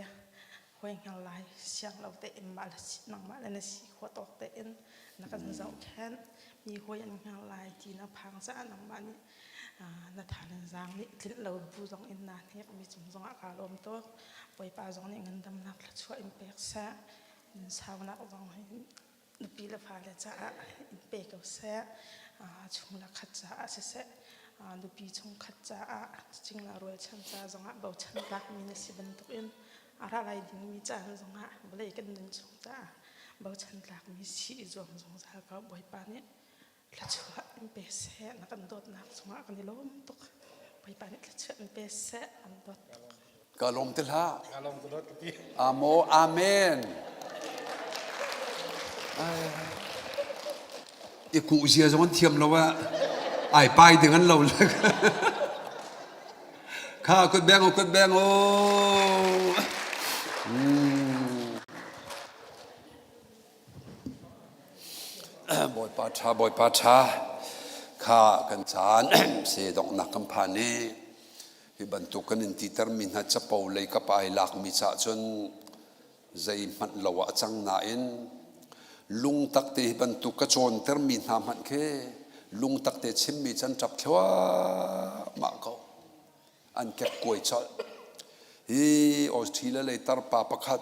hawi hngal lai siang lo tein mah le nangmah le na si khawh tawk tein na kan zohkhenh. Mi hawi an hngal lai ti na phang caah nangmah nih na tha nan zaang nih tlinh lo bu zong in naa hnekmi cung zongah kaa lawm tuk. Bawipa zong nih ngandamnak thluachuah in pek seh. Nun saunak zong hi nupi le fale caah in pe ko seh. Chung le khat caah siseh, nupi chungkhat caah, cingla rualchan ca zongah bochan tlakmi na si bantukin a ra lai dingmi caan zongah vawlei kan nun chung caah bochan tlakmi si i zuam zungzal ko. Bawipa nih thluachuah in pe seh na kan dawtnak cungah kan i lawm tuk Bawipa nih thluachuah in pe seh an dawt tuk Ka lawm ti hlah. Ka lawm ka dawt ka ti. Amo amen. I kuh zia zong an thiam lo ah ai pai ding an lo le. Kha kut beng u kut beng u. Mm. Bawipa ṭha, Bawipa ṭha kha kan caan se donghnak kan phan i hi bantuk kan in titermi hna capo lei kap ai lakmi caah cun zeihmanh lo ah a cang nain lungtak te hi bantuk ka cawntermi hna hmanh khi lungtak te chimmi can ṭap thluahmah ko an kekkuai colh. Hi Australia lei tarpa pakhat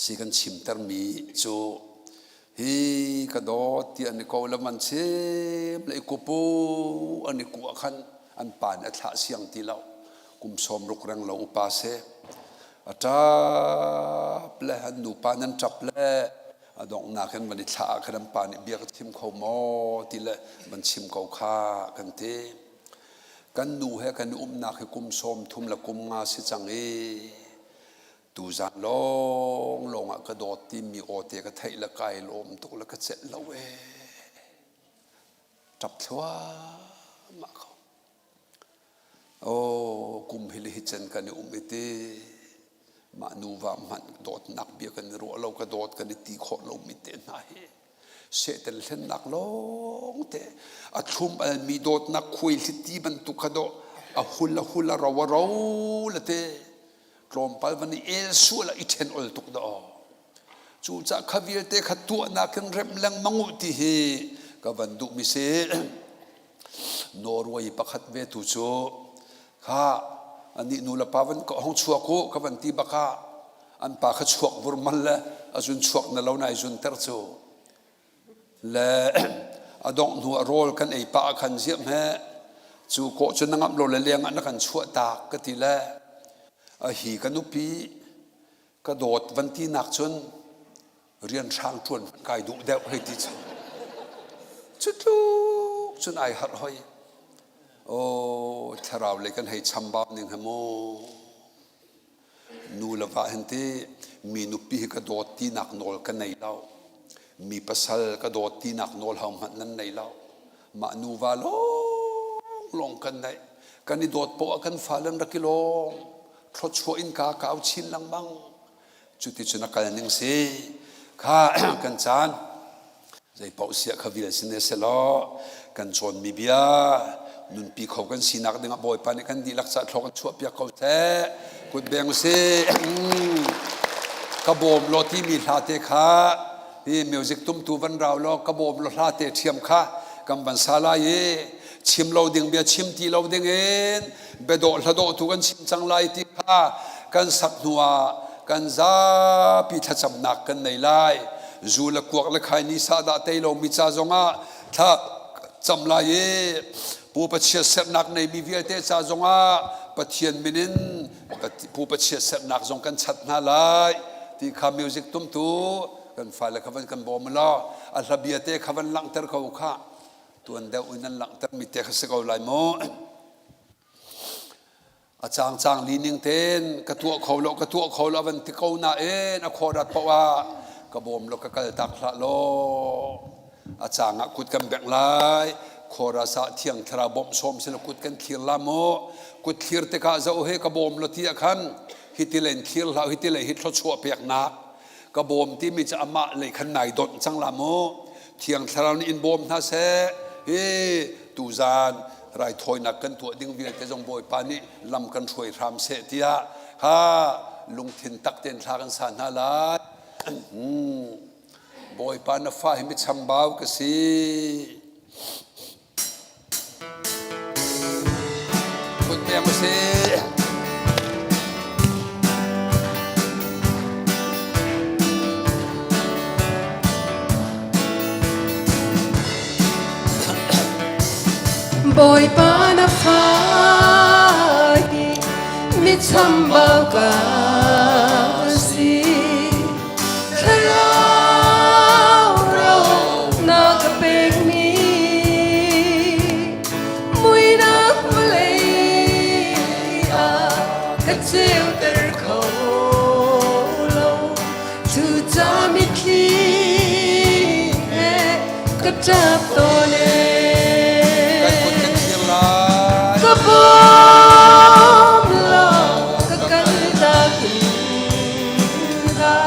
si kan chimtermi cu hi ka dawt ti an i ko le man chim le i kupu an i kuah khan an pa nih a thlah siang ti lo kum 60 reng lo upa se a ṭap le an nupa nan ṭap le a donghnak in van i thlah ah khan an pa nih bia ka chim kho maw ti le van chim ko kha kan ti Kan nu he kan i umnak hi kum 30 le kum nga si cang i tuzan lawnglawng ah ka dawt timi aw te ka theih le kai lawm tuk le ka celh lo ee. Ṭap thluahmah ko. Oh, kum hi le hi cen kan i um i ti. Mah nuva hmanh dawtnak bia kan i ruah lo ka dawt kan i ti khawh lomi te hna hi. Satan hlennak lawngte a thlum almi dawtnak khuaihliti bantuk kha dawh a hul a hul a ro a ro le te tlawmpal van i el sual ah i ṭhen ol tuk dah cucah kha vialte kha tuahnak in remh lengmang u ti hi ka van duhmi si Norway pakhat ve tu cu kha anih nu le pa van ka hong chuak u ka van ti bak ah an pa kha chuak vurmal le a zun chuak na lo nai zun ter cu le a dongh hnu ah rawl kan ei pah ah khan ziam he cu kawh cu na ngamh lo le leng ah na kan chuah tak ka ti le a hi ka nupi ka dawt van ti nak cun rianhrang ṭuan kai duh deuh hei ti cu cu tluk cun ai harh hoi aw thlarau lei kan hei chambau ning he mu nu le va hin ti mi nupi hi ka dawt tinak nawl ka nei lo mi pasal ka dawt tinak nawl ho hmanh nan nei lo mah nuva lawng lawng kan neih kan i dawt poah kan fale an rak i lawm thluachuah in ka kau chin lengmang Cuticun a kal ning si. Kha kan caan zei paoh siah kha vial sin selaw kan cawnmi bia nunpi kho kan sinak dingah Bawipa nih kan dihlak ca thlawk kan chuahpiak ko seh. Kut beng usih. Ka bawm law timi hla te kha hi music tumtu van rau law ka bawm law hla te ṭhiam kha kan van sa lai i. Chim lo ding bia chim ti lo ding in biadawh hladawh tu kan chim cang lai ti kha kan sak hnu ah kan zapi thlacamnak kan nei lai. Zu le kuak le khai ni sa dah tei lomi ca zongah thla cam lai i pupa chiatserhnak neimi vialte ca zongah Pathian min in pupa chiatserhnak zong kan chat hna lai ti kha music tumtu kan fale kha van kan bawm law a hla bia te kha van langhter ko kha tuan deuh in an langhter mi te kha si ko lai mu. A cangcang li ning ten ka tuah kho lo, ka tuah kho lo van ti ko nain a khawrat paoh ah ka bawm lo, ka kal tak hlah law. A cang ah kut kan bengh lai. Chorus ah Thiang Thlarau bawmh sawm sila kut kan thlir la mu. Kut thlir tikah zoh he ka bawm lo ti ah khan hiti len thlir hlah, hiti lei hi thluachuah peknak ka bawm timi cu amah lei khan nai donh cang la mu. Thiang Thlarau nih in bawm hna seh. Hi tuzan raithawinak kan tuah ding vialte zong Bawipa nih lam kan hruai hram seh tiah kha lungthin tak tein thla kan sa hna lai. Bawipa na fa hi mi chambau ka si. Kut pek usih. Bawipa na fa hi mi chambau ka si. Thlarau ro na ka pekmi muinak vawlei ah ka ceuter kho lo. Cuca mitthli he ka ṭap tawn ee. Kan kut kan thlir lai. Ka bawm law ka kaltak in ka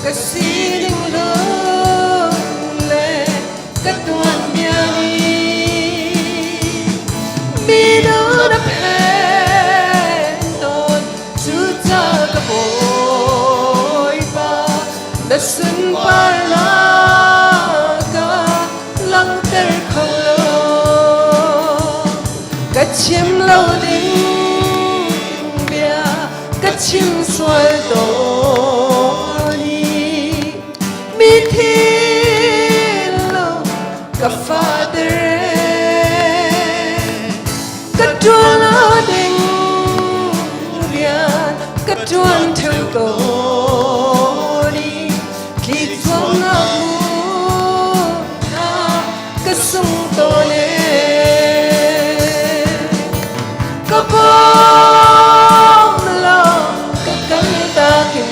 ka sining lung le ka tuan bia ni mino na phen tawn. Cuca ka Bawipa, na sunparnak ka langhter kho lo. Ka chim lo ding bia ka chim sual tawn i mi thinlung ka fater. Ka ṭuan lo ding rian ka ṭuan ṭheu ko ni tli zuamnak mu hna ka sung tawn e. Ka bawm law ka kaltak in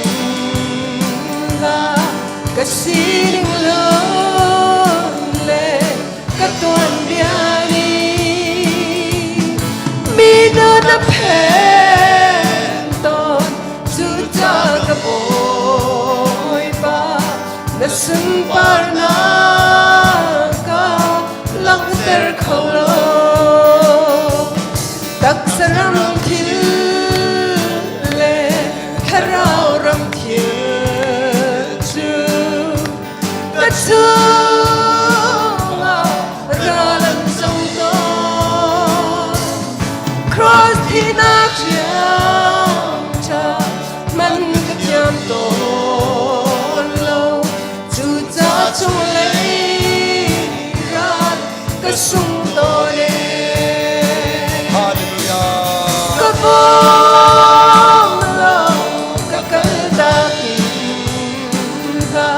la ka sining lung le ka tuanbia nih mi dawt a phen tawn. Cuca ka Bawipa, na sunparnak ka langhter kho lo. Taksa ram thil le thlarau ram thil cu ka chungah ral an co tawn. Cross thihnak ṭhiamṭha man ka thiam tawn lo. Cucaah chunglei ral ka sung tawn ee. Hallelujah. Ka bawm law ka kaltak in ka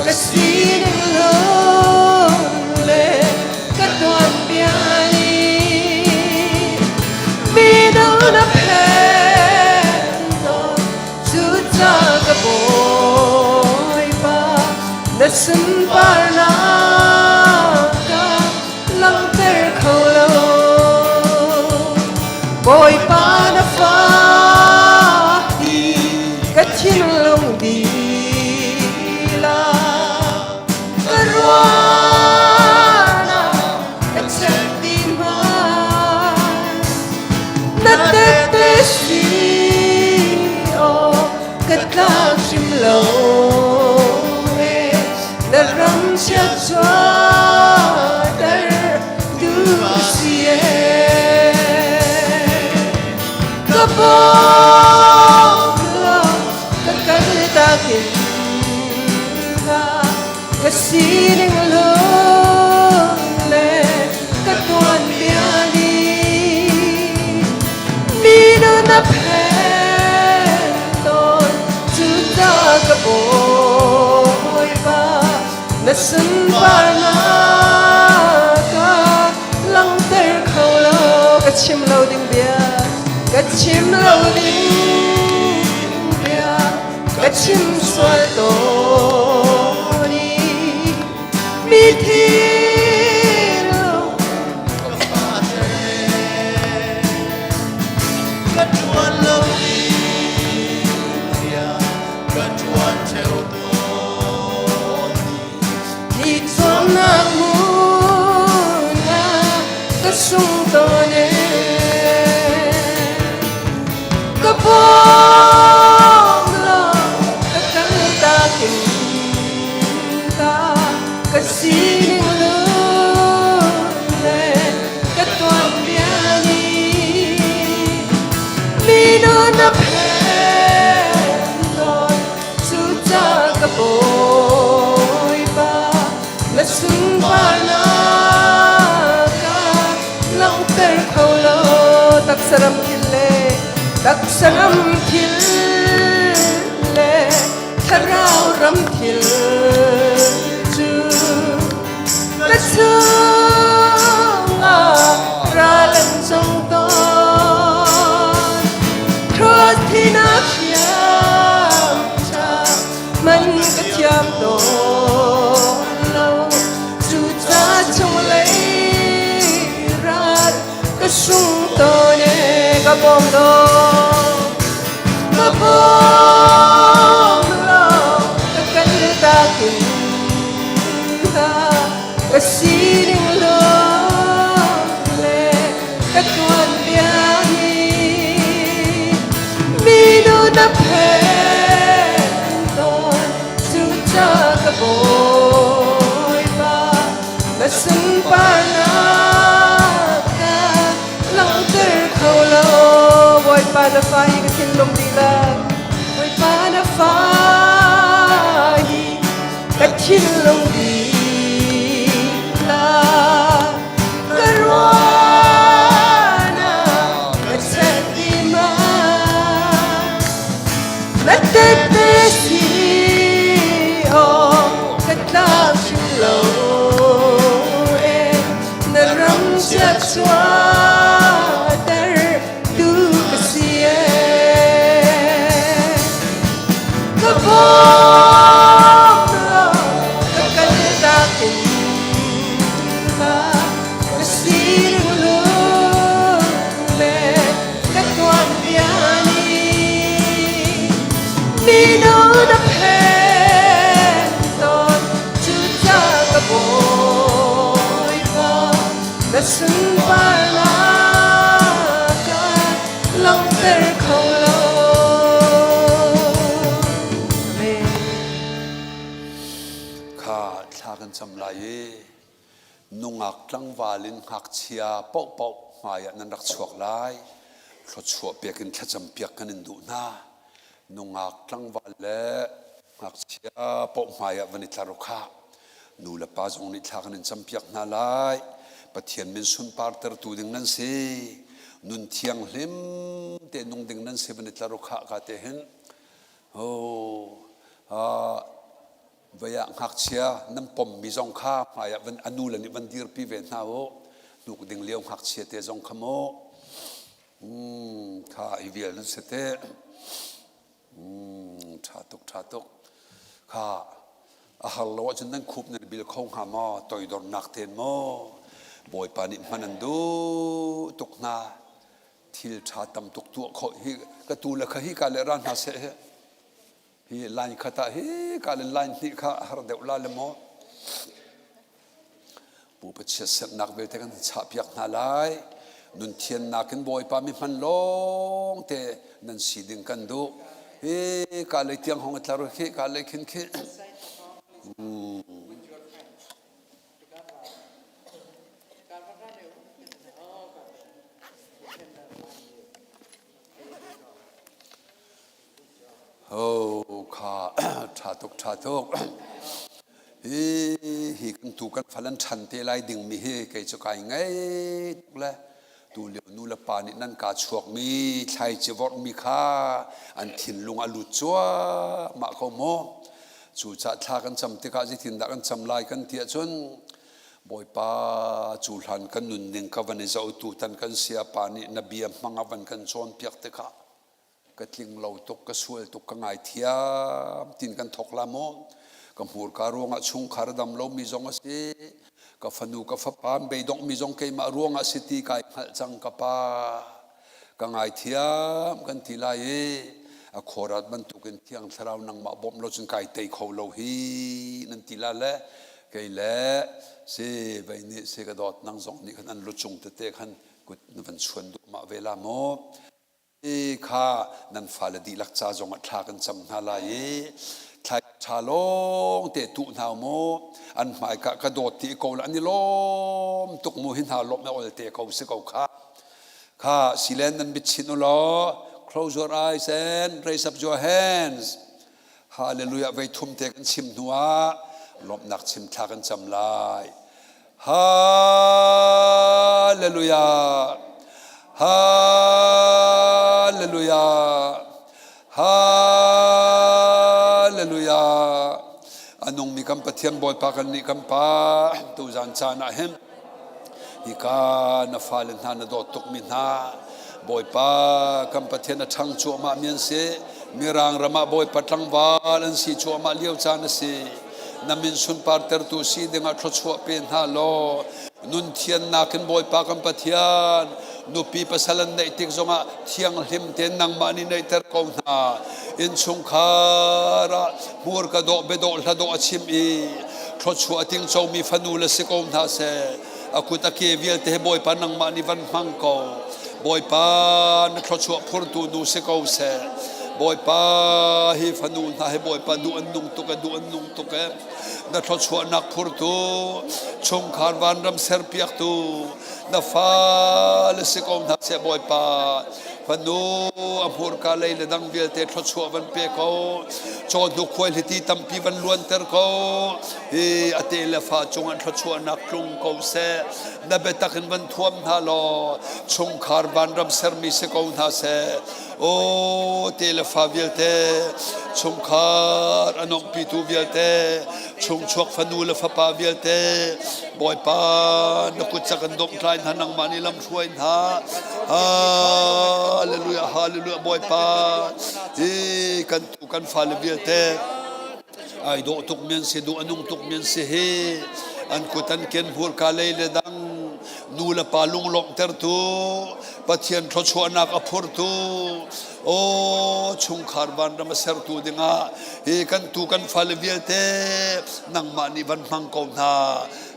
Ka sining lung le ka tuanbia nih mino na phen tawn. Cuca ka Bawipa, na sunparnak ka langhter kho lo. Bawipa na fa hi ka thinlung lila ka ruahnak ka chek ti hmanh na tette si aw ka tlak hrim lo e na ram. Na sunparnak ka langhter kho lo. Ka chim lo ding bia, ka chim lo ding bia, ka chim sual tawn i mi thinlung Ka ṭuan lo ding rian ka ṭuan ṭheo tawn. Ni zuamnak hmun ah ka sung tawn e. Ka bawm law ka kaltak in ta ka sining lung le ka tuanbia nih mino na phen tawn cucaah ka Bawipa na sunparnak ka langhter kho lo taksa ram thil le taksa ram thil le thlarau ram thil cu ka chungah ral an cong tawn. Cross thinak hriam ṭha man ka thiam tawn lo. Cuca chunglei ral ka sung tawn e ka bawm law ka bawm law ka kaltak in ta ka sining lawng le ka tuanbia hi minu na phen tawn cuca ka Bawipa na sunparnak ka langhter kho lo Bawipa na fa hi ka thinlung dihlak Bawipa na fa hi ka thinlung dihlak ka ruahnak ka chet dima na tete si awk ka tlak hrim lo e na ram chiat chuahter tu ka si e ka bawm law ka kaltak in ka ka sining lung le ka tuanbia nih mino na phen tawn cucaah ka Bawipa na sunparnak ka langhter kho lo. Amen. Kha thla kan cam lai i nungak tlangval in ngakchia paohpaoh hmai ah nan rak chuak lai. Thluachuah pek in thlacam piak kan in duh hna. Nungak tlangval le ngakchia paoh hmai ah van i tlar u khah. Nu le pa zong nih thla kan in campiak hna lai. Pathian min sunpartertu ding nan si. Nun thianghlim te nung ding nan si van i tlar u khah ka te hin. Oh, uh, vai ah ngakchia nan pommi zong kha hmai ah van anu le nih van dirpi ve hna u. Hnuk ding lio ngakchia te zong kha mu. Mm, kha i vial nan si te. Ṭha tuk, ṭha tuk. Kha a har lo ahcun nan khup nan bil kho hnga maw? Toidornak tein maw? Bawipa nih hman an duh tuk hna. Thil ṭha tam tuk tuah khawh hi ka tu le kha hi ka le ra hna seh hi. Hi line khat ah hi ka le line hnih kha a har deuh la le maw? Pupa chiatserhnak vialte kan chahpiak hna lai. Nun thiannak in Bawipa mi hman lawng te nan si ding kan duh. Hi ka lei tiang hong tlar khi ka lei khin khi. Ho kha ṭha tuk ṭha tuk. Hi hi kan tu kan fal an ṭhan te lai dingmi hi kei cu kai ngei tuk le tu lio nu le pa nih nan ka chuakmi thlaici vorhmi kha an thinlung a lut cuahmah ko maw. Cucaah thla kan cam tikah zeitindah kan cam lai kan ti ahcun Bawipa cu hlan kan nunning ka van i zoh tutan kan sayapa nih na bia hmang a van kan cawnpiak tikah ka tling lo tuk ka sual tuk ka ngaithiam tin kan thok la maw ka hmurka ruangah chungkhar dam lomi zong a si ka fanu ka fapa beidongh mi zong keimah ruangah si ti kai hngalh cang ka pa ka ngaithiam kan ti lai i a khuarat bantukin thiang thlarau nangmah bawmh lo cun kai tei kho lo hi nan ti la le kei le si vei nih si ka dawt nang zong nih khan an lu cung tete khan kut na van chuan duh mah ve la maw kha nan fale dihlak ca zong ah thla kan cam hna lai i thlai ṭha lawng te tuh hna mu an hmaika ka dawt ti ko la an i lawm tuk mu hi hna lawmh na ol te ko si ko kha kha silen nan mit chin u law close your eyes and raise up your hands Hallelujah vei thum te kan chim hnu ah lawmhnak chim thla kan cam lai. Hallelujah. Hallelujah. Hallelujah. A nungmi kan Pathian Bawipa kan nih kan Pa tuzan caan ah hin Hika na fale hna na dawt tukmi hna Bawipa kan Pathian a ṭhang cuahmah mi an si. Mirang ram ah Bawipa tlangval an si cuahmah lio caan a si. Na min sunpartertu si dingah thluachuah pe hna law nun thiannak in Bawipa kan Pathian nupi pasal an neih tik zongah thianghlim tein nangmah nih neihter ko hna. Innchungkhar ah hmurka dawh biadawh hladawh a chim i thluachuah a tingcomi fanu le si ko hna seh a kut a ke vialte he Bawipa nangmah nih van hmang ko Bawipa na thluachuah phurtu nu si ko seh Bawipa hi fanu hna hi Bawipa duh an nung tuk e duh an nung tuk e na thluachuahnak phurtu chungkhar vanram serpiaktu na fale si ko hna seh Bawipa fanu a hmurka lei le dang vialte thluachuah van pe ko cawhnuk khuaihliti tampi van luanter ko hi a te le fa cung an thluachuahnak tlung ko seh na biatak in van thuam hna law chungkhar vanram sermi si ko hna seh o te le fa vialte chungkhar a nomhpitu vialte chungchuak fanu le fapa vialte Bawipa na kut cak in domhtlai hna nangmah nih lam hruai hna hallelujah hallelujah Bawipa hi kan tu kan fale vialte ai dawh tuk mi an si duh a nung tuk mi an si hi an kut an ken hmurka lei le dang nu le pa lunglawmhtertu Pathian thluachuahnak a phurtu o chungkhar vanram a sertu dingah hi kan tu kan fale vialte nangmah nih van hmang ko hna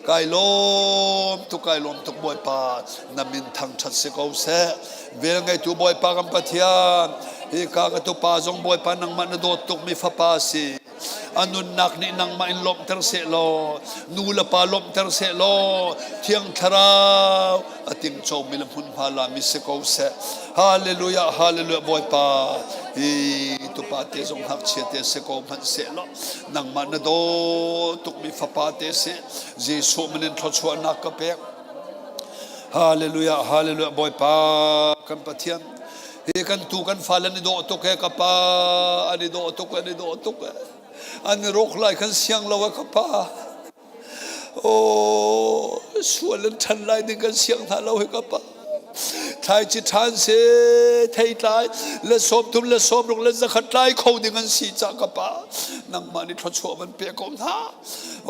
kai lawm tuk kai lawm tuk bawipa na min thangṭhat si ko seh vel ngeitu bawipa kan pathian hi ka ka tupa zong bawipa nangmah na dawt tuk mi fapa si a nunnak nih nangmah in lawmhter seh law nu le pa lawmhter seh law thiang thlarau a tingcomi le hmunhma lami si ko seh hallelujah hallelujah bawipa hi tupa te zong ngakchia te si ko hmanh seh law nangmah na daw tukmi fapa te si Jesuh min in thluachuahnak ka pek hallelujah hallelujah bawipa kan Pathian hi kan tu kan fale an i dawh tuk he ka pa an i dawh tuk an i dawh tuk an i rawk lai kan siang lo ka pa oh sual an ṭhan lai ding kan siang hna lo he ka pa thlaici ṭhan se thei tlai le sawm thum le sawm ruk le zakhat tlai kho ding an si ca ka pa nangmah nih thluachuah van pe ko hna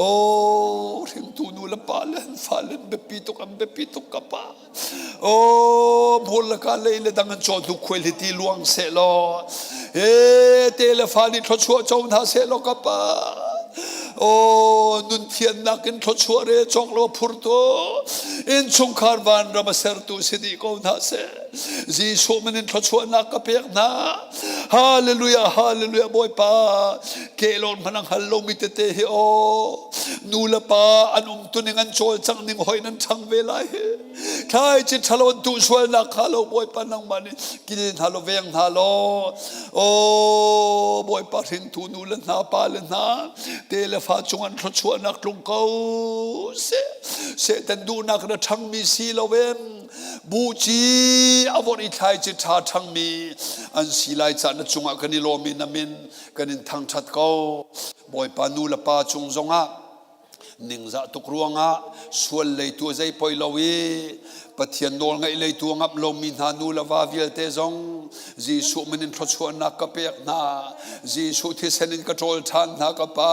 oh hringtu nu le pa le an fale an biapi tuk an biapi tuk ka pa Oh, hmur le ka lei le dang an caw hnu khuai hi ti luang seh law he te le fa nih thluachuah co hna seh law ka pa Oh, nun thiannak in thluachuah re cawk lo phur to in chungkhar vanram a sertu si dih ko hna seh Jesuh min in thluachuahnak ka pek hna Hallelujah hallelujah Bawipa kehlawn hmanh a hngal lomi tete hi aw nu le pa an um tuning an cawlcangh ning hoi nan ṭhang ve lai hi thlaici ṭhalo an tuh sualnak kha lo bawipa nangmah nih kil hna law veng hna law aw bawipa hringtu nu le hna pa le hna te le fa cung an thluachuahnak tlung ko seh satan duhnak na ṭhangmi si lo em. Buhci a vorh i thlaici ṭha ṭhangmi an si lai caah na cungah kan i lawm i na min kan in thangṭhat ko. Bawipa nu le pa cung zongah ningzah tuk ruangah sual leitu zei poi lo i Pathian nawl ngaih leitu a ngamh lomi hna nu le va vialte zong Jesuh min in thluachuahnak ka pek hna. Jesuh thisen in ka ṭawl ṭhan hna ka Pa.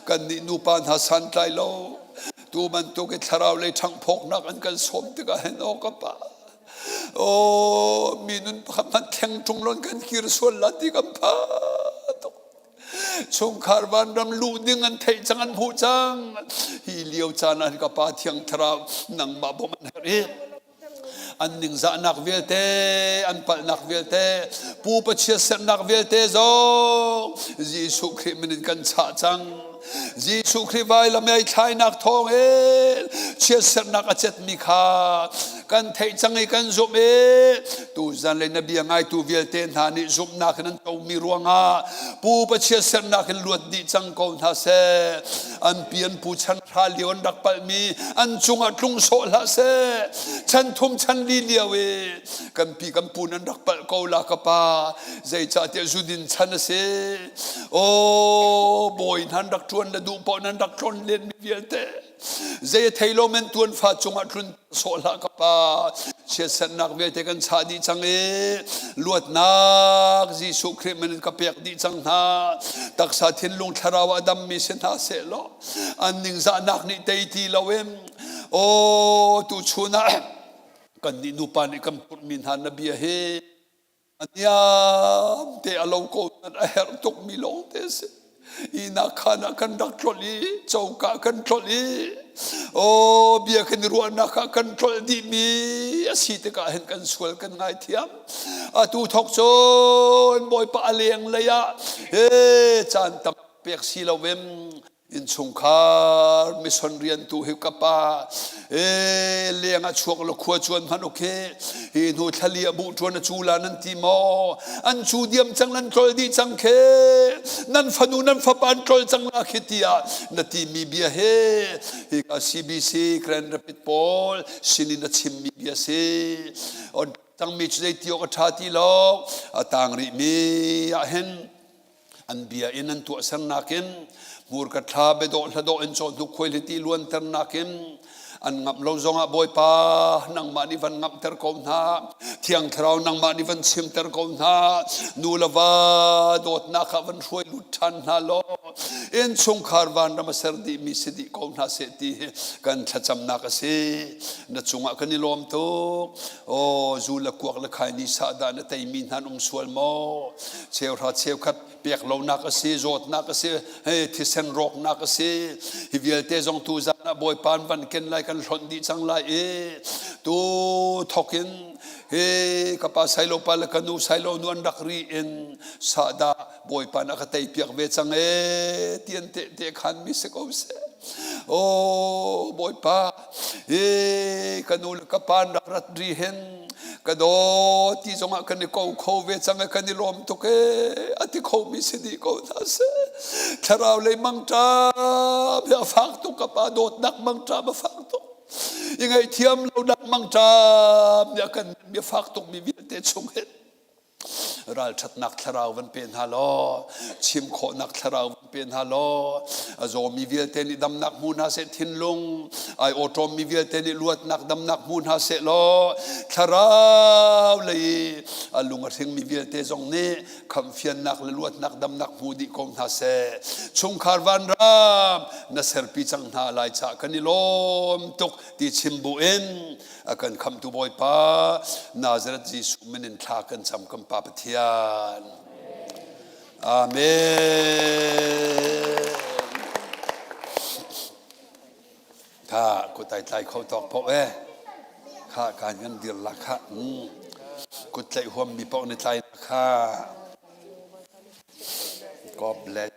Kannih nupa hna santlai lo. Tu bantuk i thlarau lei ṭhanghphawknak an kan sawm tikah hin aw ka Pa. Aw mi nun pakhat hmanh thleng ṭung lon kan kir sual la ti kan pha tuk. Chungkhar vanram luh ding an theih cang an hmuh cang. Hi lio caan ah ka Pa Thiang Thlarau nangmah bawmh an herh i an ningzahnak vialte an palhnak vialte pupa chiatserhnak vialte zong Jesuh Khrih min in kan chah cang. Jesuh Khrih vailam i thlainak thawng in chiatserhnak a cetmi kha kan theih cang i kan zumh i tuzan le na bia ngaitu vialte hna nih zumhnak in an tomi ruangah pupa chiatserhnak in luat dih cang ko hna seh. An pi an pu chan hra lio an rak palhmi an cungah tlung sawh hlah seh. Chan thum chan li lio i kan pi kan pu nan rak palh ko la ka pa zeicahtiah zudin chan a si. Aw bawi nan rak ṭuan le duh paoh nan rak tlon len mi vialte zei a thei lo men tuan fa cungah tlun sawh hlah ka pa chiatserhnak vialte kan chah dih cang i luatnak Jesuh Khrih min in ka pek dih cang hna taksa thinlung thlarau ah dammi si hna seh law an ningzahnak nih tei ti loin aw tu chun ah kan nih nupa nih kan phurhmi hna na bia hi A niam te a lo ko nan a herh tukmi lawng te a si. Hi nak khan ah kan rak tlolh i coka kan tlolh i aw bia kan i ruahnak ah kan tlolh dihmi a si tikah hin kan sual kan ngaithiam. Atu thok cun Bawipa a leng lei ah he caan tam pek si lo in Innchungkhar mission rian tu hi ka pa e leng a chuak lo khua chuan hman ok hi hnu thlali a bu tuan a cu la nan ti maw an cu diam cang nan tlol dih cang khe nan fanu nan fapa an tlol cang la khi tiah na ti mi bia he hi ka CBC Grand Rapid pawl sinin a chim mi bia si on tang mi cu zei ti awk a tha ti lo a tang rih mi ah hin An bia in an tuahsernak in hmurka thla biadawh hladawh in cawhnuk khuaihliti luanternak in an ngamh lo zongah Bawipa nangmah nih van ngamhter ko hna Thiang Thlarau nangmah nih van chimter ko hna nu le va dawtnak ah van hruai lut ṭhan hna law innchungkhar vanram a ser dihmi si dih ko hna seh ti hi kan thlacamnak a si na cungah kan i lawm tuk aw zu le kuak le khai ni sah dah na teimi hna an um sual maw cheuhra cheukhat pek lonak a si zawtnak a si hei thisen rawknak a si hi vialte zong tu zan ah bawipa an van ken lai kan hlonh dih cang lai i tu thokin hi ka pa sailo pa le ka nu sailo nu an rak ri in sahdah bawipa na ka tei piak ve cang e tian te te khan mi si ko seh o bawipa hi ka nu le ka pa an rak rat ri hin ka daw ti zongah kan i ko kho ve cang i kan i lawm tuk e a ti kho mi si dih ko hna seh thlarau lei mangṭam hi a fak tuk ka pa dawtnak mangṭam a fak tuk i ngaihthiam lonak mangṭam nih a kan mi a fak tuk mi vialte chung hin Ralṭhatnak thlarau van pe hna law, chim khawhnak thlarau van pe hna law, a zawmi vialte nih damnak hmu hna seh thinlung, ai awṭawmmi vialte nih luatnak damnak hmu hna seh law, thlarau lei a lung a hringmi vialte zong nih khamhfiannak le luatnak damnak hmu dih ko hna seh. Chungkhar vanram na serpi cang hna lai caah kan i lawm tuk ti chim bu in a kan khamtu Bawipa Nazareth Jesuh min in thla kan cam kan Pa Pathian. Amen. Kha kut ai tlai kho tawk poh e. Kha kan kan dir la kha. Kut tlaih huam mi poh ni tlai kha. God bless.